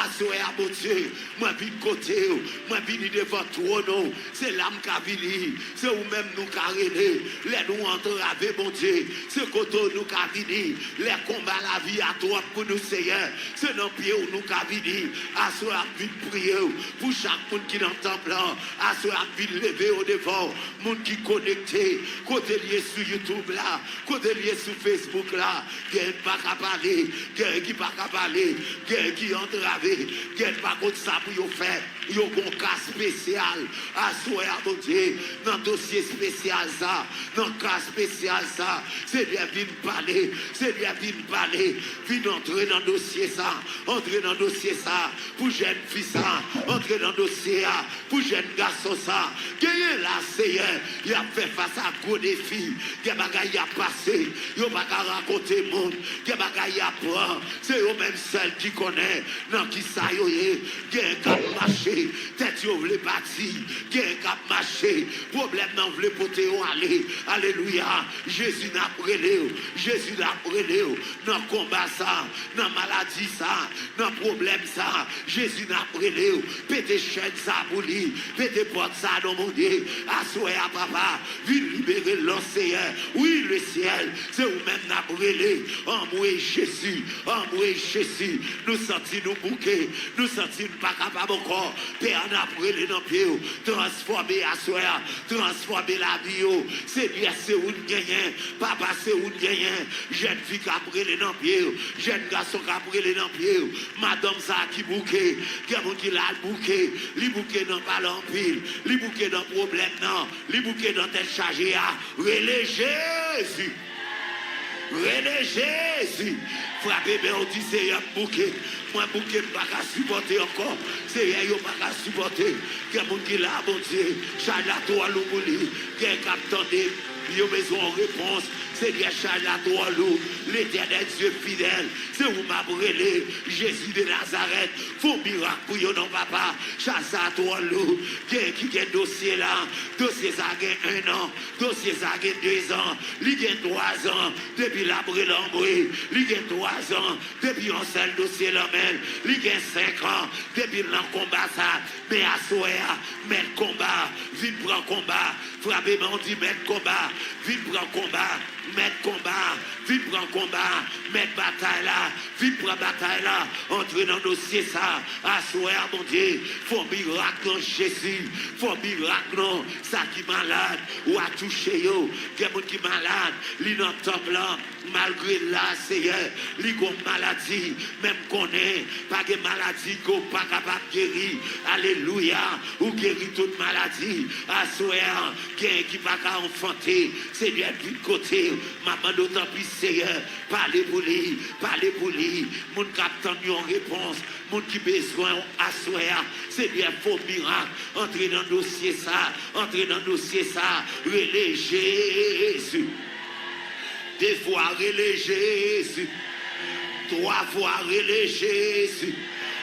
Aswè a, Bondye, mwen vin kote w, mwen vini devan twòn ou. Se la m ka vini, se ou menm nou ka rele. Lè nou antrave, Bondye, se kote w nou ka vini. Lè konba lavi a twòp pou nou, Seyè, se nan pye w nou ka vini. Aswè a, m vin priye w pou chak moun ki nan tanp lan. Aswè a, m vin leve yo devan w. Moun ki konekte, kote l ye sou YouTube la, kote l ye sou Facebook la, gen pa ka pale, gen ki pa ka pale, gen ki antrave, gen pa konn sa pou yo fè. Yo gon ka espesyal. Aswè a, Bondye, nan dosye espesyal sa, nan ka espesyal sa. Senyè, vin pale. Senyè, vin pale. Vin antre nan dosye sa. Antre nan dosye sa pou jèn fi sa. Antre nan dosye a pou jèn gason sa. Genyen la, Senyè, y ap fè fas a gwo defi. Gen bagay y ap pase. Yo pa ka rakonte moun. Gen bagay y ap pran. Se yo menm sèl ki konnen nan ki sa yo ye. Gen k ap mache, tèt yo vle pati. Gen k ap mache, pwoblèm nan vle pote yo ale. Alelouya. Jezi, n ap rele w. Jezi, n ap rele w. Nan konba sa, nan maladi sa, nan pwoblèm sa, Jezi, n ap rele w. Pete chèn sa pou li. Pete pòt sa, non, Bondye. Aswè a, papa, vin libere l, non, Seyè. Wi, lesyèl, se ou menm n ap rele. Anmwe Jezi, anmwe Jezi. Nou santi nou bouke, nou santi n pa kapab ankò. Pè a, n ap rele nan pye w. Transfòme aswè a, transfòme lavi yo. Senyè, se ou n genyen. Papa, se ou n genyen. Jèn fi k ap rele nan pye w, jèn gason k ap rele nan pye w. Madanm sa a ki bouke, gen moun ki la l bouke, li bouke nan pale anpil, li bouke nan pwoblèm nan, li bouke nan tèt chaje a. Rele Jezi. Rele Jezi. Frape men w, di, Seyè, m bouke. Mwen bouke, m pa ka sipòte ankò. Seyè, yo pa ka sipòte. Gen moun ki la, Bondye, chay la twò lou pou li. Gen k ap tande, yo bezwen yon repons. Senyè, chay la twò lou. Letènèl Dye fidèl, se ou m ap rele. Jezi de Nazarèt, fè yon mirak pou yo non, papa. Chay sa twò lou. Gen ki gen dosye la. Dosye sa gen en an. Dosye sa gen de zan. Li gen twa zan depi l ap rele anmwe. Li gen twa zan depi yon sèl dosye nan men l. Li gen senk an depi l nan konba sa. Men aswè a, mèt konba, vin pran konba. Frape men w, di, mèt konba, vin pran konba. Mèt konba, vin pran konba. Mèt batay la, vin pran batay la. Antre nan dosye sa. Aswè a, Bondye, fè yon mirak non Jezi. Fè yon mirak non sa ki malad. W a touche yo. Gen moun ki malad, li nan tanp lan. Malgre l la, Seyè, li gon maladi, men m konnen pa gen maladi ke w pa kapab geri. Alelouya, ou geri tout maladi. Aswè a, gen ki pa ka anfante. Senyè, vin kote m. M ap mande w, tanpri, Seyè, pale pou li, pale pou li. Moun k ap tann yon repons, moun ki bezwen w aswè a. Senyè, fè w mirak. Antre nan dosye sa, antre nan dosye sa. Rele Jezi. De fwa, rele Jezi. Twa fwa, rele Jezi.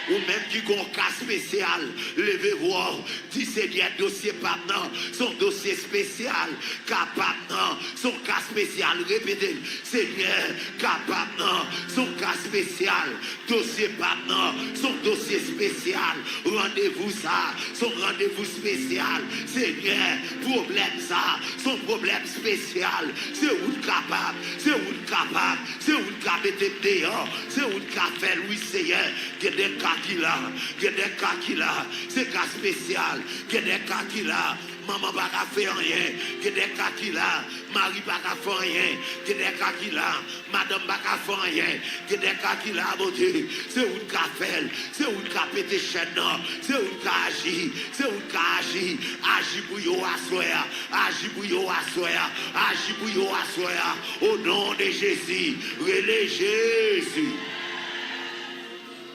Ou menm ki gon ka espesyal, leve vwa w, di, Senyè, dosye pa m nan se yon dosye espesyal. Ka pa m nan se yon ka espesyal. Repete l, Senyè, ka pa m nan se yon ka espesyal. Dosye pa m nan se yon dosye espesyal. Randevou sa se yon randevou espesyal. Senyè, pwoblèm sa se yon pwoblèm espesyal. Se ou k kapab, se ou k kapab, se ou k ka mete m deyò, se ou k ka fè l, wi, Seyè. Gen de ka ki la, gen de ka ki la, se ka espesyal. Gen de ka ki la, manman pa ka fè anyen. Gen de ka ki la, mari pa ka fè anyen. Gen de ka ki la, madanm pa ka fè anyen. Gen de ka ki la, Bondye, se ou k ka fè l. Se ou k ka pete chèn nan. Se ou k ka aji. Se ou k ka aji. Aji pou yo aswè a. Aji pou yo aswè a. Aji pou yo aswè a. O non de Jezi. Rele Jezi.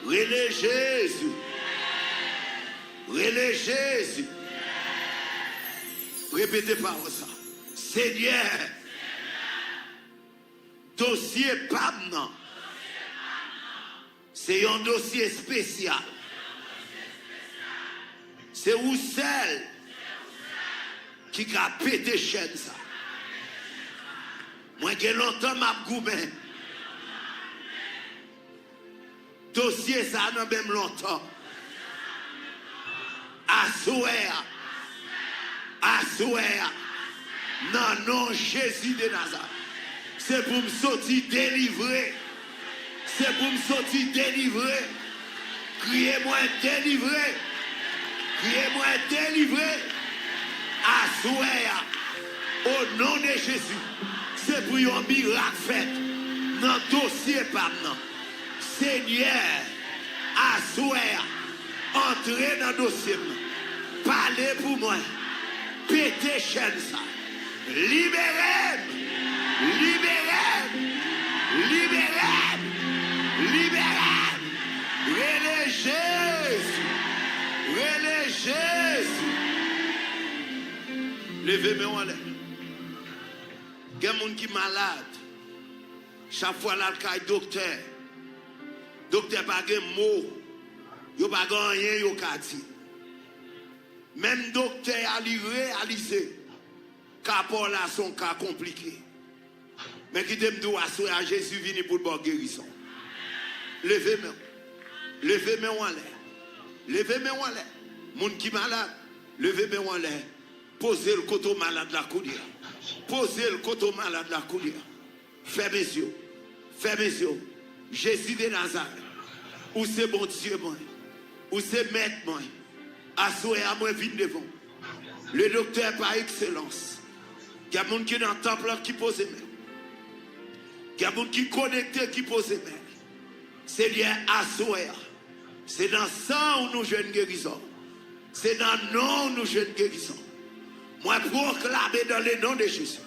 Rele Jezi. Rele Jezi. Repete pawòl sa. Senyè, dosye pa m nan se yon dosye espesyal. Se ou sèl ki ka pete chèn sa. Mwen gen lontan m ap goumen. Dosye sa nan men m lontan. Aswè a, aswè a, nan non Jezi de Nazarèt, se pou m soti delivre. Se pou m soti delivre. Kriye, mwen delivre. Kriye, mwen delivre. Aswè a, o non de Jezi, se pou yon mirak fèt nan dosye pa m nan. Senyè, aswè a, antre nan dosye m nan. Pale pou mwen. Pete chèn sa. Libere m! Libere m! Libere m! Libere m! Rele Jezi! Rele Jezi! Leve men w anlè. Gen moun ki malad. Chak fwa l al kay doktè, doktè pa gen mo. Yo pa gen anyen yo ka di. Menm doktè a, li reyalize ka pa w la se yon ka konplike. Men kite m di w, aswè a, Jezi vini pou l ba w gerizon. Leve men w. Leve men w anlè. Leve men w anlè. Moun ki malad, leve men w anlè. Poze l kote w malad la kounye a. Poze l kote w malad la kounye a. Fèmen zye w. Fèmen zye w. Jezi de Nazarèt, ou se Bondye mwen. Ou se Mèt mwen. Aswè a, mwen vin devan w. Le doktè pa ekselans. Gen moun ki nan tanp lan ki poze men. Gen moun ki konekte ki poze men. Senyè, aswè a, se nan san w nou jwenn gerizon. Se nan non w nou jwenn gerizon. Mwen pwoklame dans le nom de Jésus.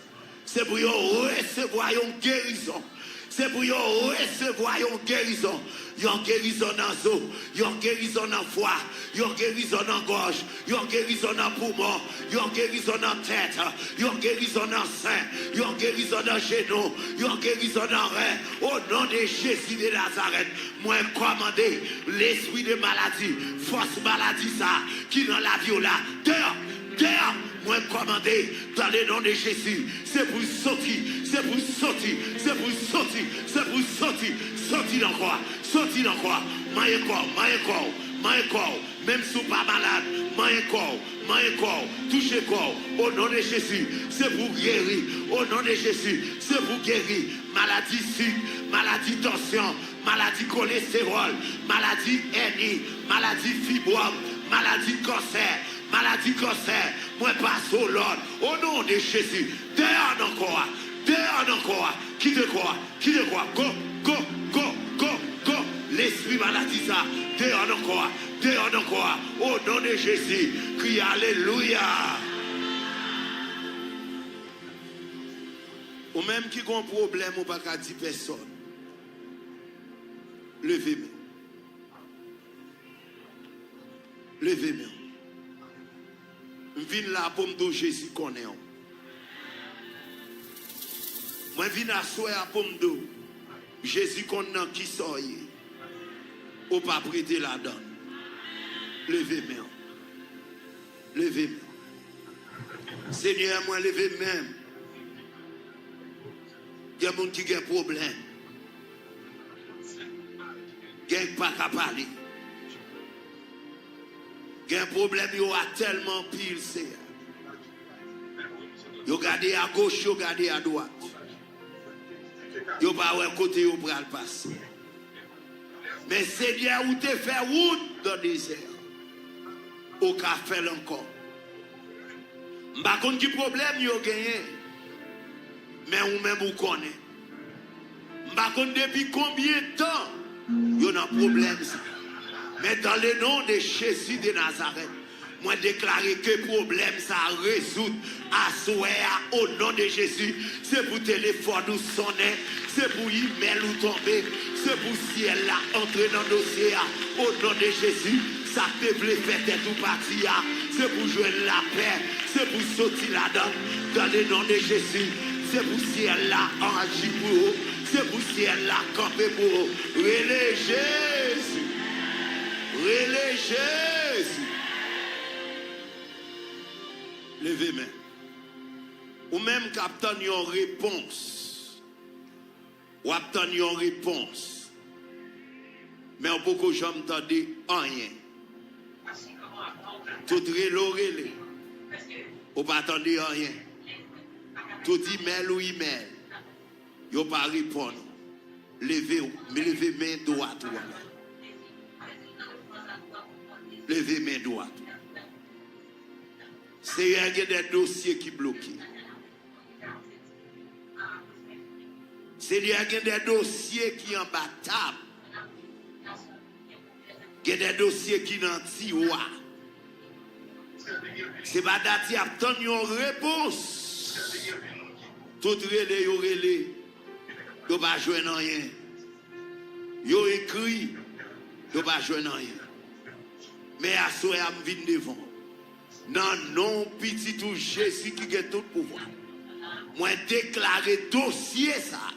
Se pou yo resevwa yon gerizon. Se pou yo resevwa yon gerizon. Yon gerizon nan zo, yon gerizon nan fwa, yon gerizon nan gòj, yon gerizon nan poumon, yon gerizon nan tèt, yon gerizon nan sen, yon gerizon nan jenou, yon gerizon nan ren. O non de Jezi de Nazarèt, mwen kòmande lespri de maladi, fòs maladi sa ki nan lavi w la, deyò, deyò, mwen kòmande dans le nom de Jésus, se pou soti, se pou soti, se pou soti, se pou soti, soti nan kò a, soti nan kò a, manyen kò w, manyen kò w, manyen kò w, menm si w pa malad, manyen kò w, manyen kò w, touche kò w, o non de Jezi, se pou geri, o non de Jezi, se pou geri, maladi sik, maladi tansyon, maladi kolestewòl, maladi èni, maladi fibwòm, maladi kansè, maladi kansè, mwen pase w lòd, o non de Jezi, deyò nan kò a, deyò nan kò a, kite kò a, kite kò a, go, go, go, go, go, lespri maladi sa, deyò nan kò a, deyò nan kò a, o non de Jezi, kriye alelouya. Ou menm ki gon pwoblèm ou pa ka di pèsòn, leve men. Leve men w. M vin la pou m di w Jezi konnen w. Mwen vin aswè a pou m di w Jezi konn nan kisa w ye. Ou pa prete ladan l. Leve men w. Leve men w. Senyè, mwen leve men m. Gen moun ki gen pwoblèm. Gen k pa ka pale. Gen pwoblèm yo a tèlman anpil, Senyè. Yo gade agoch, yo gade adwat. Yo pa wè kote yo pral pase. Men Senyè, ou te fè wout nan dezè a. Ou ka fè l ankò. M pa konn ki pwoblèm yo genyen, men ou menm ou konnen. M pa konn depi konbyen tan yo nan pwoblèm sa. Men dans le nom de Jésus de Nazareth, mwen deklare ke pwoblèm sa a rezoud aswè a, o non de Jezi. Se pou telefòn ou sonnen, se pou imèl ou tonbe, se pou syèl la antre nan dosye a, o non de Jezi. Sa k te vle fè tèt ou pati a, se pou jwenn lapè, se pou soti ladan l, dans le nom de Jésus. Se pou syèl la aji pou ou, se pou syèl la kanpe pou ou. Rele Jezi! Rele Jezi! Leve men. Ou menm k ap tann yon repons. W ap tann yon repons. Men w poko janm tande anyen. Tout rele w rele, ou pa tande anyen. Tout imèl ou imèl, yo pa reponn ou. Leve w, leve men dwat ou anlè. Leve men dwat ou. Seyè, gen de dosye ki bloke. Senyè, gen de dosye ki anba tab. Gen de dosye ki nan tiwa. Se pa dat y ap tann yon repons. Tout rele yo rele, yo pa jwenn anyen. Yo ekri, yo pa jwenn anyen. Men aswè a, m vin devan w. Nan non Pitit ou Jezi ki gen tout pouvwa, mwen deklare dosye sa a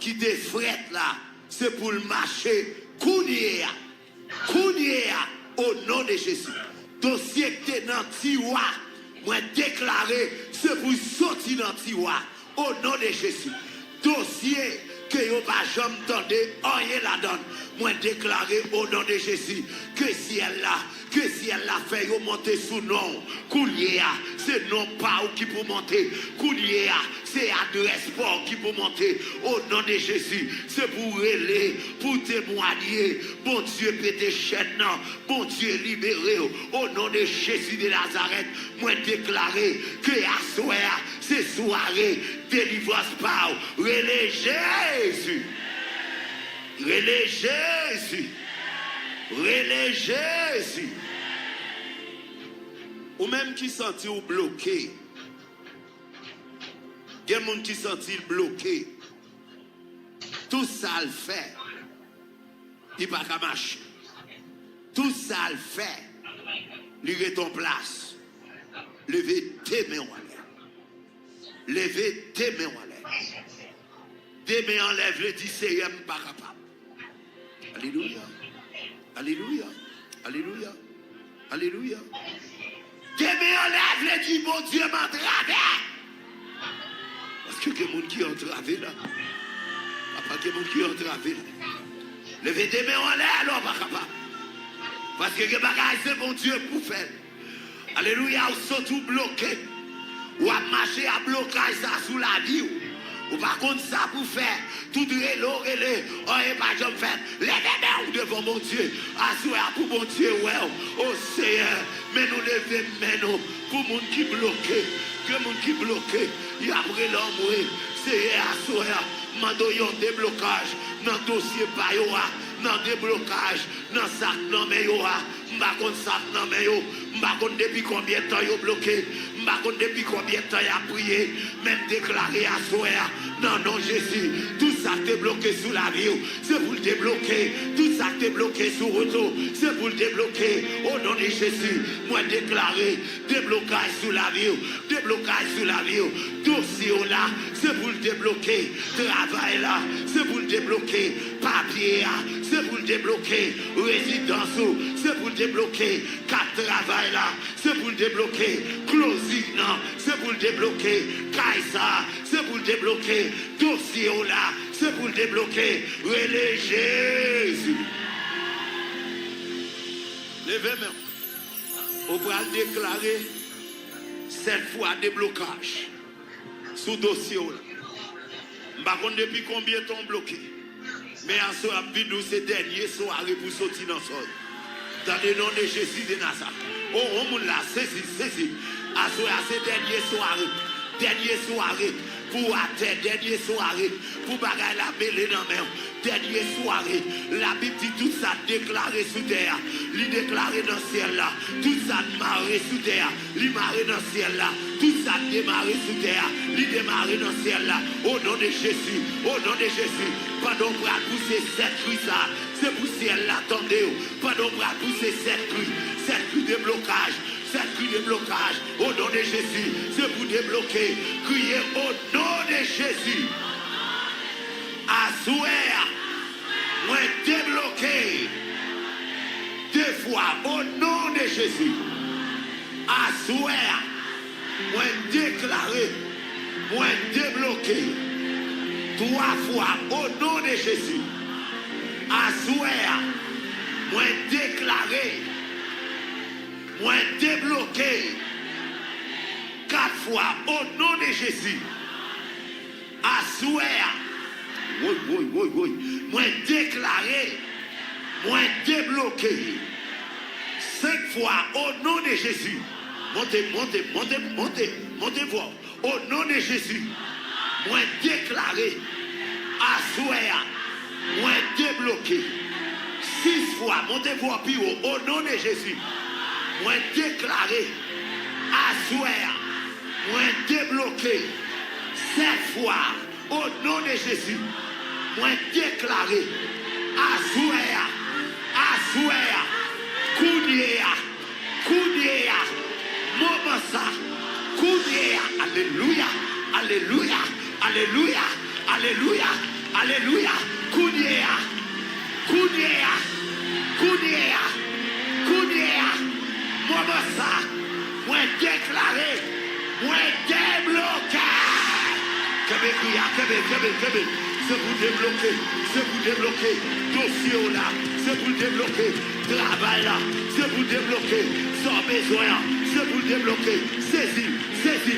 ki te frèt la, se pou l mache kounye a. Kounye a, o non de Jezi, dosye k te nan tiwa, mwen deklare se pou l soti nan tiwa, o non de Jezi. Dosye ke yo pa janm tande anyen ladan l, mwen deklare, o non de Jezi, ke syèl la, ke syèl la fè yo monte sou non w. Kounye a, se non pa w ki pou monte. Kounye a, se adrès pa w ki pou monte. O non de Jezi, se pou w rele, pou w temwanye. Bondye pete chèn nan. Bondye libere w. O non de Jezi de Nazarèt, mwen deklare ke aswè a, se sware delivrans pa w. Rele Jezi. Rele Jezi. Rele Jezi. Ou menm ki santi w bloke, gen moun ki santi l bloke. Tout sa l fè, li pa ka mache. Tout sa l fè, li ret on plas. Leve de men w anlè. Leve de men w anlè. De men anlè vle di, Seyè, m pa kapab. Alelouya. Alelouya. Alelouya. Alelouya. De men anlè vle di, Bondye, m antrave. Paske gen moun ki antrave la. Papa, gen moun ki antrave la. Leve de men w anlè, alò, pa kapab. Paske gen bagay se Bondye pou fè l. Alelouya, ou santi w bloke. W ap mache ak blokaj sa sou lavi w. Ou pa konn sa pou fè. Tout rele w rele, anyen pa janm fèt. Leve men w devan Bondye. Aswè a pou Bondye wè w. O Seyè, men nou leve men nou pou moun ki bloke. Gen moun ki bloke. Y ap rele anmwe. Seyè, aswè a, mande w yon deblokaj nan dosye pa yo a. Nan deblokaj nan sa k nan men yo a. M pa konn sa k nan men yo. M pa konn depi konbyen tan yo bloke. M pa konn depi konbyen tan y ap priye. Men m deklare aswè a, nan non Jezi, tout sa k te bloke sou lavi w, se pou l debloke. Tout sa k te bloke sou wout ou, se pou l debloke. O non de Jezi, mwen deklare deblokaj sou lavi w. Deblokaj sou lavi w. Dosye w la, se pou l debloke. Travay la, se pou l debloke. Papye a, se pou l debloke. Rezidans ou, se pou l debloke. Kat travay la, se pou l debloke. Closing nan, se pou l debloke. Kay sa, se pou l debloke. Dosye w la, se pou l debloke. Rele Jezi. Leve men w. Ou pral deklare sèt fwa deblokaj sou dosye w la. M pa konn depi konbyen tan w bloke. Men aswè a m vin di w se dènye sware pou soti nan sòy. Tande non de Jezi de Nazarèt. O, yon moun la, sezi, sezi. Aswè a se dènye sware. Dènye sware pou atè. Dènye sware pou bagay la mele nan men w. Dènye sware. Labib di tout sa k deklare sou tè a, li deklare nan syèl la. Tout sa k mare sou tè a, li mare nan syèl la. Tout sa k demare sou tè a, li demare nan syèl la. O non de Jezi, o non de Jezi, pandan w pral pouse sèt kri sa, se pou syèl la tande w. Pandan w pral pouse sèt kri, sèt kri deblokaj, sèt kri deblokaj, o non de Jezi, se pou debloke. Kriye, o non de Jezi. Aswè a, mwen debloke. De fwa, o non de Jezi. Aswè a, mwen deklare, mwen debloke. Twa fwa, o non de Jezi. Aswè a, mwen deklare, mwen debloke. Kat fwa, o non de Jezi. Aswè a, woy, woy, woy, woy, mwen deklare, mwen debloke. Senk fwa, o non de Jezi. Monte, monte, monte, monte, monte vwa w. O non de Jezi, mwen deklare, aswè a, mwen debloke. Sis fwa, monte vwa w pi wo. O non de Jezi, mwen deklare, Aswè a, mwen debloke sèt fwa, o non de Jezi. Mwen deklare, aswè a, aswè a, kounye a, kounye a, moman sa, kounye a, alelouya, alelouya, alelouya, alelouya, alelouya, kounye a, kounye a, kounye a, kounye a, moman sa, mwen deklare, mwen debloke. Kenbe kri a, kenbe, kenbe, kenbe. Se pou debloke, se pou debloke dosye w la, se pou debloke travay la, se pou debloke sa w bezwen an, se pou debloke, sezi, sezi,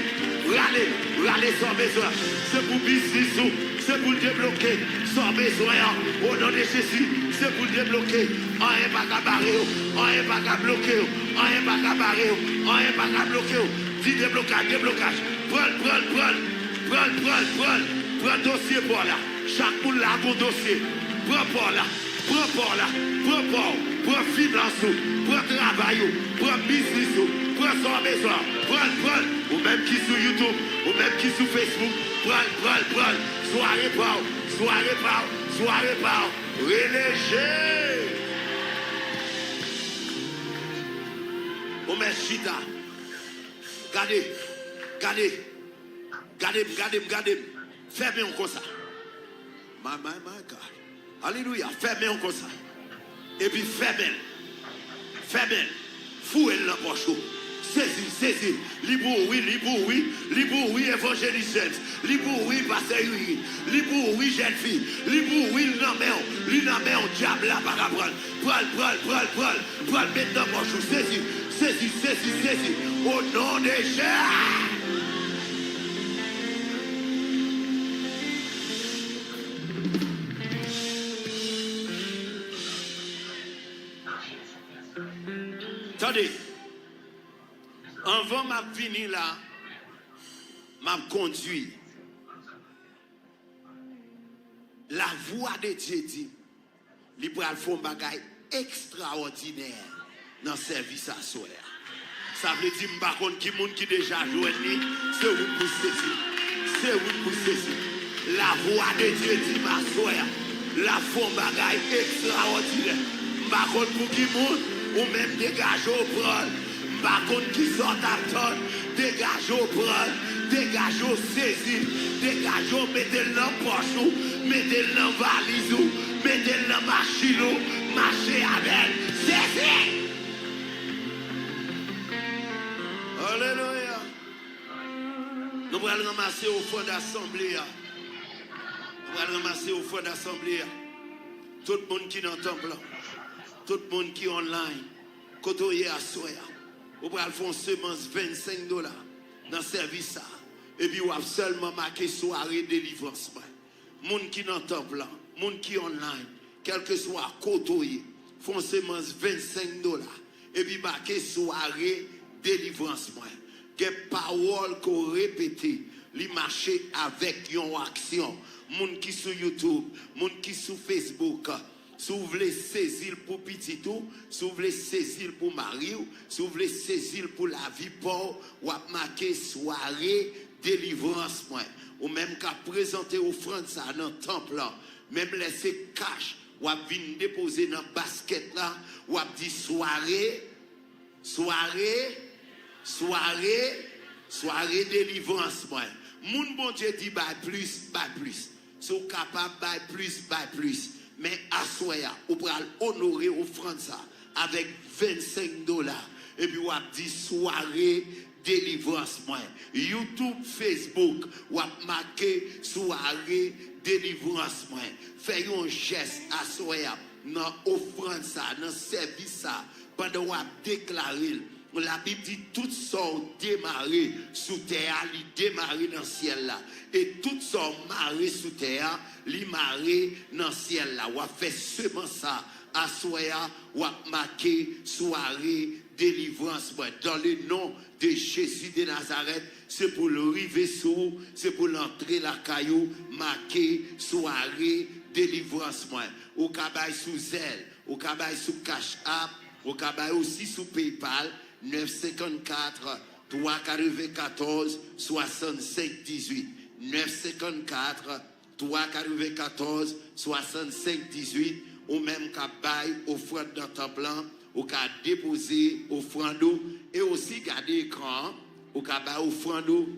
rale, rale sa w bezwen an, se pou biznis ou, se pou l debloke sa w bezwen an, o non de Jezi, se pou l debloke, anyen pa ka bare yo, anyen pa ka bloke yo, anyen pa ka bare yo, anyen pa ka bloke yo, di deblokaj, deblokaj, pran l, pran l, pran l, pran l, pran l, pran l, pran dosye pa w la, chak moun la gon dosye, pran pa w la. Pran pa w la, pran pa w, pran finans ou, pran travay ou, pran biznis ou, pran sa w bezwen an, pran l, pran l. Ou menm ki sou YouTube, ou menm ki sou Facebook, pran l, pran l, pran l. Sware pa w, sware pa w, sware pa w. Rele Jezi. Ou mèt chita. Gade, gade, gade m, gade m, gade m. Fèmen w konsa. My, my, my God. Alelouya. Fèmen w konsa. Epi fèmen l. Fèmen l. Foure l nan pòch ou. Sezi l, sezi l. Li pou ou wi, li pou ou wi, li pou ou wi, Evanjelis James. Li pou ou wi, Pastè Youri. Li pou ou wi, jèn fi. Li pou ou wi, li nan men w. Li nan men w, dyab la pa ka pran l. Pran l, pran l, pran l, pran l. Pran l, met nan pòch ou. Sezi, sezi, sezi, sezi. O non de Jezi. Tande, anvan m ap vini la, m ap kondui. Lavwa de Dye di m, li pral fè yon bagay ekstraòdinè nan sèvis aswè a. Sa vle di, m pa konn ki moun ki deja jwenn li, se ou k pou sezi. Se ou k pou sezi. Lavwa de Dye di m aswè a, l ap fè yon bagay ekstraòdinè. M pa konn pou ki moun, ou menm degaje w pran l. M pa konn kisa w t ap tann, degaje w pran l, degaje w sezi l, degaje w mete l nan pòch ou, mete l nan valiz ou, mete l nan machin ou, mache avè l, sezi! Alelouya! Nou pral ranmase ofrann asanble a. Nou pral ranmase ofrann asanble a. Tout moun ki nan tanp lan, tout moun ki online, kote w ye aswè a, ou pral fè yon semans vennsenk dola nan sèvis sa a. Epi w ap sèlman make sware delivrans mwen. Moun ki nan tanp lan, moun ki online, kèlkeswa kote w ye, fè yon semans vennsenk dola. Epi make sware delivrans mwen. Gen pawòl ke w repete, li mache avèk yon aksyon. Moun ki sou YouTube, moun ki sou Facebook, si w vle sezi l pou pitit ou, si w vle sezi l pou mari w, si w vle sezi l pou lavi pa w, w ap make sware delivrans mwen. Ou menm k ap prezante ofrann sa a nan tanp lan, menm lè se kach, w ap vin depoze nan baskèt la, w ap di, sware, sware, sware, sware delivrans mwen. Moun Bondye di bay plis, bay plis. Si w kapab bay plis, bay plis. Men aswè a, ou pral onore ofrann sa avèk vennsenk dola. Epi w ap di, sware delivrans mwen. YouTube, Facebook, w ap make sware delivrans mwen. Fè yon jès aswè a nan ofrann sa, nan sèvis sa, pandan w ap deklare l. Labib di, tout sa w demare sou tè a, li demare nan syèl la. E tout sa w mare sou tè a, li mare nan syèl la. W ap fè semans sa aswè a, w ap make sware delivrans mwen. Dans le nom de Jésus de Nazareth, se pou l rive sou ou, se pou l antre lakay ou, make sware delivrans mwen. Ou ka bay sou Zelle, ou ka bay sou Cash App, ou ka bay osi sou PayPal, nèf senkannkat, twa katrevenkatòz swasannsenk dizuit, nèf senkannkat twa katrevenkatòz swasannsenk dizuit, ou menm k ap bay ofrann nan tanp lan, ou ka depoze ofrann ou, e osi gade ekran an, ou ka bay ofrann ou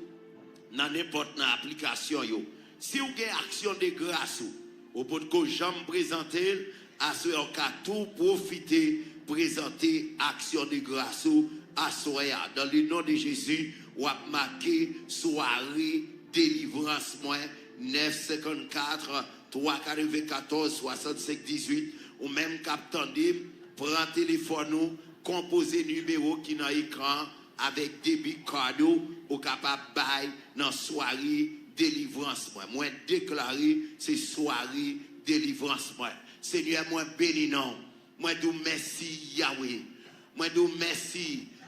nan nenpòt nan aplikasyon yo. Si w gen aksyon de gras ou, ou potko janm prezante l, aswè a w ka tou pwofite prezante aksyon de gras ou aswè a. Dans le nom de Jésus, w ap make sware delivrans mwen, nèf senkannkat twa katrevenkatòz swasannsenk dizuit. Ou menm k ap tande m, pran telefòn ou, konpoze nimewo ki nan ekran an, avèk debit card ou, ou kapab bay nan sware delivrans mwen. Mwen deklare se sware delivrans mwen. Senyè, mwen beni non w. Mwen di w mèsi, Yawe. Mwen di w mèsi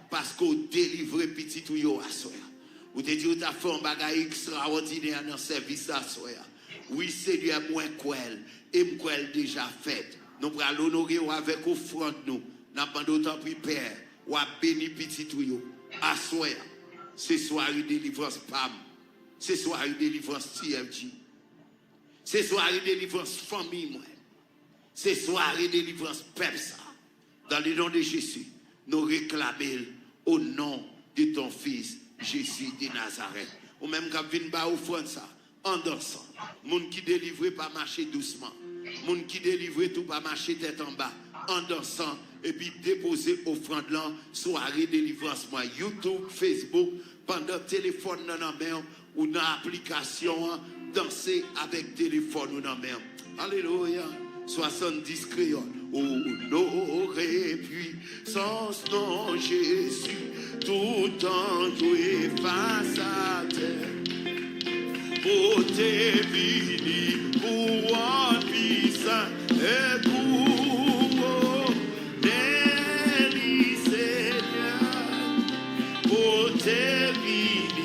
paske w delivre pitit ou yo aswè a. Ou te di w t ap fè yon bagay ekstrawòdinè nan sèvis la aswè a. Wi, Senyè, mwen kwè l, e m kwè l deja fèt. Nou pral onore w avèk ofrann nou. N ap mande w, tanpri, Pè, w a beni pitit ou yo. Aswè a, se sware delivrans pa m. Se sware delivrans T F G. Se sware delivrans fanmi mwen. Se sware delivrans pèp sa. Dans le nom de Jésus, nou reklame l au nom de ton fils, Jésus de Nazareth. Ou menm k ap vin bay ofrann sa, an dansan. Moun ki delivre pa mache dousman. Moun ki delivre tou pa mache tèt anba. An dansan, epi depoze ofrann lan, sware delivrans mwen. YouTube, Facebook, pandan telefòn nan nan men w, ou nan aplikasyon an, danse avèk telefòn ou nan men w. Alelouya. Swasanndis kreyòl. Onore pwisans non Jezi, toutan yo efase atè. Pote vini kouwòn pwisans e kouwòn Beni Senyè, pote vini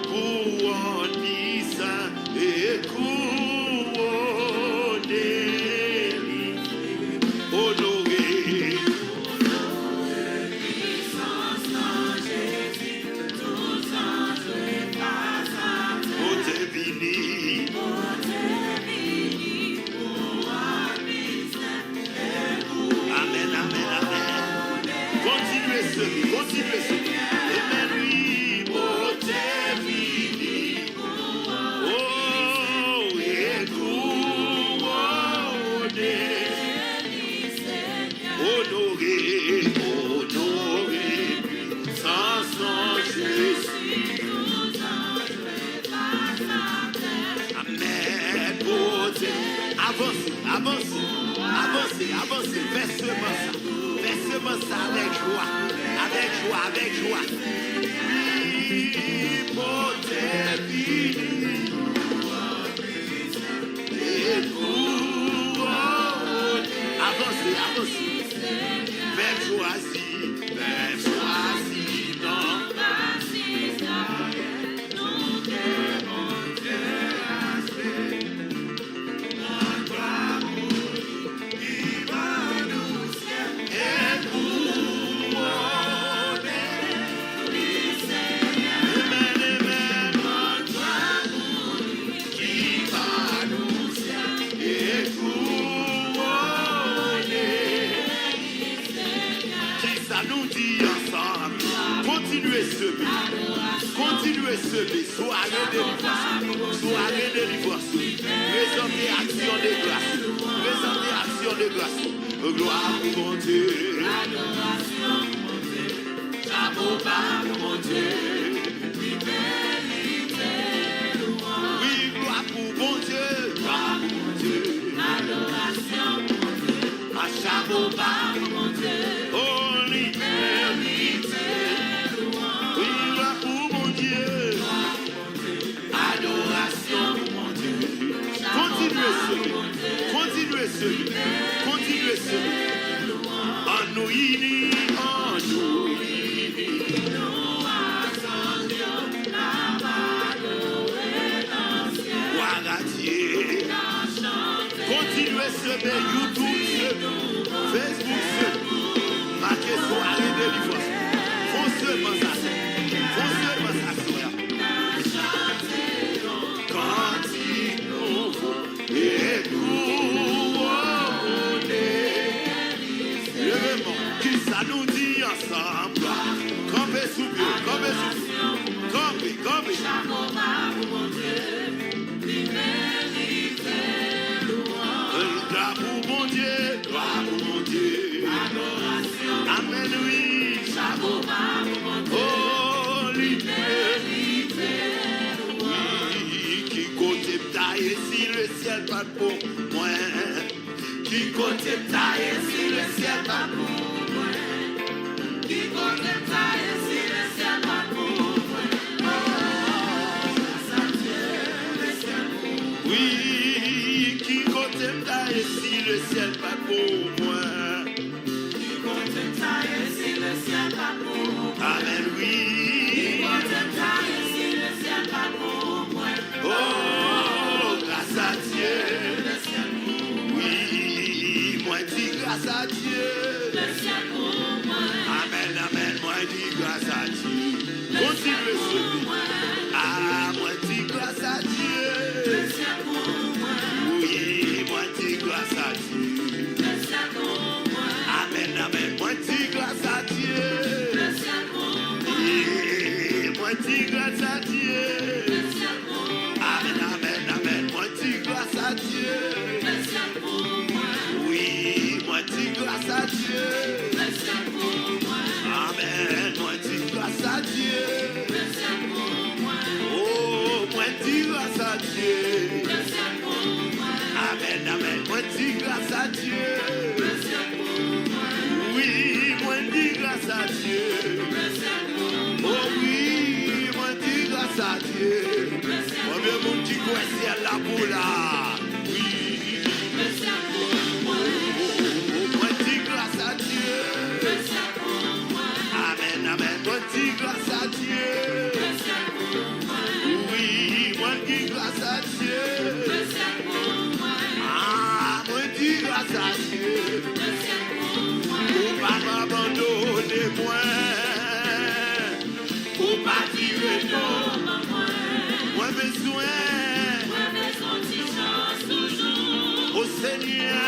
kouwòn pwisans e kouwone li. Onore. Pote vini. Amèn, amèn, amèn. Kontinye seme, kontinye seme. Amèn, wi, pote vini. O, e kouwone. Onore, onore, pwisans non Jezi. Amèn, Bondye. Avanse, avanse, avanse, avanse. Fè semans sa. Fè semans sa avèk jwa, avèk jwa, avèk jwa. Wi, Bondye vini. Avanse, avanse. Fè chwazi, fè chwazi non. Amèn, amèn. Ki pa nou sèl e kouwone. Kisa nou di ansanm? Kontinye seme. Kontinye seme. Sware delivrans. Sware delivrans. Prezante aksyon de gras. Prezante aksyon de gras. Glwa pou Bondye. Chapo ba pou Bondye, li merite lwanj. Wi, glwa pou Bondye. Glwa pou Bondye. Adorasyon pou Bondye. A chapo ba pou Bondye, o, li merite lwanj. Wi, glwa pou Bondye. Adorasyon pou Bondye. Kontinye seme. Kontinye seme. Kontinye seme. Ann nou ini, ann nou ini. Glwa a Dye. Kontinye seme, YouTube seme, Facebook seme. Make sware delivrans. Fon semans avè. Fon Kanpe sou pye w, kanpe sou pye w. Kanpe, kanpe. Chapo ba pou Bondye, li merite lwans. Glwa pou Bondye, glwa pou Bondye. Adorasyon. Amèn, wi. Chapo ba pou Bondye. Oh, li merite lwans. Wi, ki kote m ta ye si lesyèl pa t pou mwen? Ki kote m ta ye si lesyèl pa t pou mwen? Ki kote m ta ye si lesyèl pa t pou mwen? Oh, gras a Dye, lesyèl pou mwen. Wi, ki kote m ta ye si lesyèl pa t pou mwen? Ki kote m ta ye si lesyèl pa t pou mwen? Amèn, wi. Ki kote m ta ye si lesyèl pa t pou mwen? Oh, gras a Dye. Wi, mwen di gras a Dye. Amèn, amèn, mwen di gras a Dye. Kontinye sou li. Ah, mwen di gras a Dye. Wi, mwen di gras a Dye. Amèn, amèn, mwen di gras a Dye. Yeah, mwen di gras a Dye. Amèn, amèn, amèn, mwen di gras a Dye. Wi, mwen di gras a Dye. Amèn, mwen di gras a Dye. Oh, mwen di gras a Dye. Amèn, amèn, mwen di gras a Dye. Wi, mwen di gras a Dye. Oh wi, mwen di gras a Dye. Konbyen moun ki kwè syèl la pou la? Wi. Mwen di gras a Dye. Amèn, amèn. Mwen di gras a Dye. Wi, mwen di gras a Dye. Ah, mwen di gras a Dye. Ou pa abandone mwen. Ou pa vire do ban mwen. Mwen bezwen. Mwen bezwen ti chans toujou. O Senyè.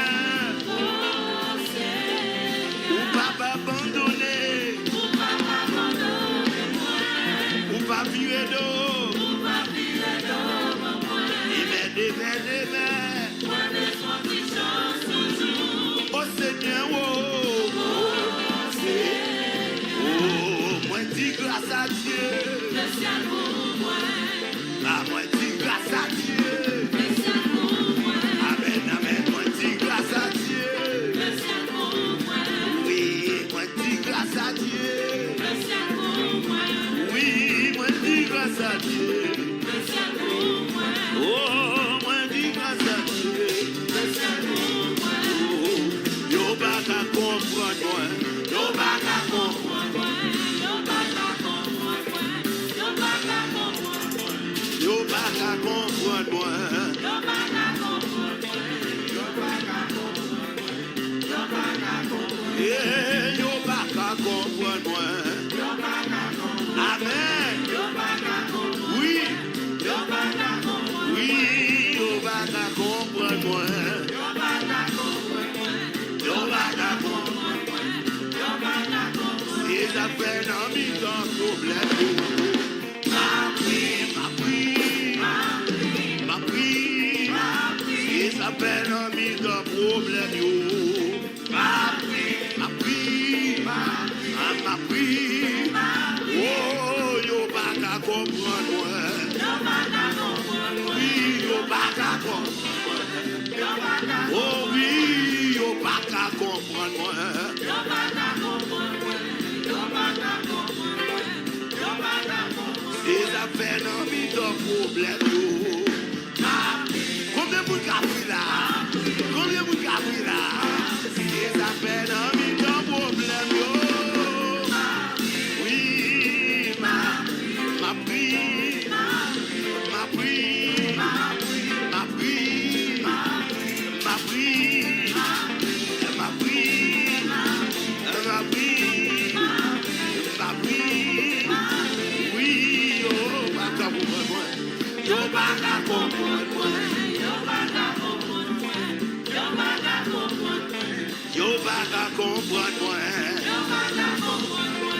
O Senyè. Ou p ap abandone. Ou p ap abandone mwen. Ou pa vire do. Ou pa vire do ban mwen. Demen, demen, demen. Mwen bezwen ti chans toujou. O Senyè, o. O Senyè. O, mwen di gras a Dye. Lesyèl pou mwen. A, mwen di gras a Dye. Lesyèl pou mwen. Amèn, amèn, mwen di gras a Dye. Lesyèl pou mwen. Wi, mwen di gras a Dye. Lesyèl pou mwen. Wi, mwen di gras a Dye. O, mwen di gras a Dye. O, yo pa ka konprann mwen. Yo pa ka konprann mwen. Yo pa ka konprann mwen. Yo pa ka konprann mwen. Yo pa ka konprann mwen. Yo pa ka konprann mwen. Yo pa ka konprann mwen. Yo pa ka konprann mwen. Hey, yo pa ka konprann mwen. Yo pa ka konprann mwen. Amèn. Yo pa ka konprann mwen. Wi. Yo pa ka konprann mwen. Wi, yo pa ka konprann mwen. Yo pa ka konprann mwen. Yo pa ka konprann mwen. Yo pa ka konprann mwen. Se sa k fè nan mitan pwoblèm yo. M ap ri, m ap ri, m ap ri, m ap ri. Se sa k fè nan mitan pwoblèm yo. M ap ri, m ap ri, m ap ri, m ap ri. O, yo pa ka konprann mwen. Yo pa ka konprann mwen. Wi, yo pa ka konprann mwen. Yo pa ka konprann mwen. O wi, yo pa ka konprann mwen. Yo pa ka konprann mwen. Yo pa ka konprann mwen. Yo pa ka konprann mwen. Se sa k fè nan mitan pwoblèm yo. Konbyen moun k ap ri la? Konbyen moun k ap ri la? Se sa k fè nan mitan pwoblèm yo. Wi, m ap ri, m ap ri, m ap ri, m ap ri, m ap ri, m ap ri, m ap ri, m ap ri. Wi, yo pa ka konprann mwen. Yo pa ka konprann mwen. Yo pa ka konprann mwen. Yo pa ka konprann mwen. Yo pa ka konprann mwen. Yo pa ka konprann mwen.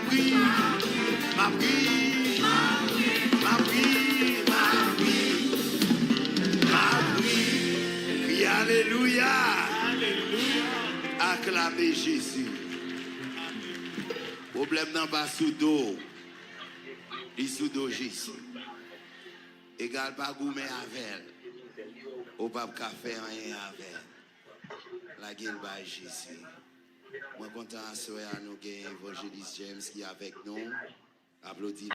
ap ri, m ap ri, m ap ri, m ap ri, m ap ri. Kriye alelouya. Aklame Jezi. Pwoblèm nan pa sou do w. Li sou do Jezi. Egal pa goumen avè l. Ou p ap ka fè anyen avè l. Lage l bay Jezi. Mwen kontan aswè a nou gen Evanjelis James ki avèk nou. Aplodi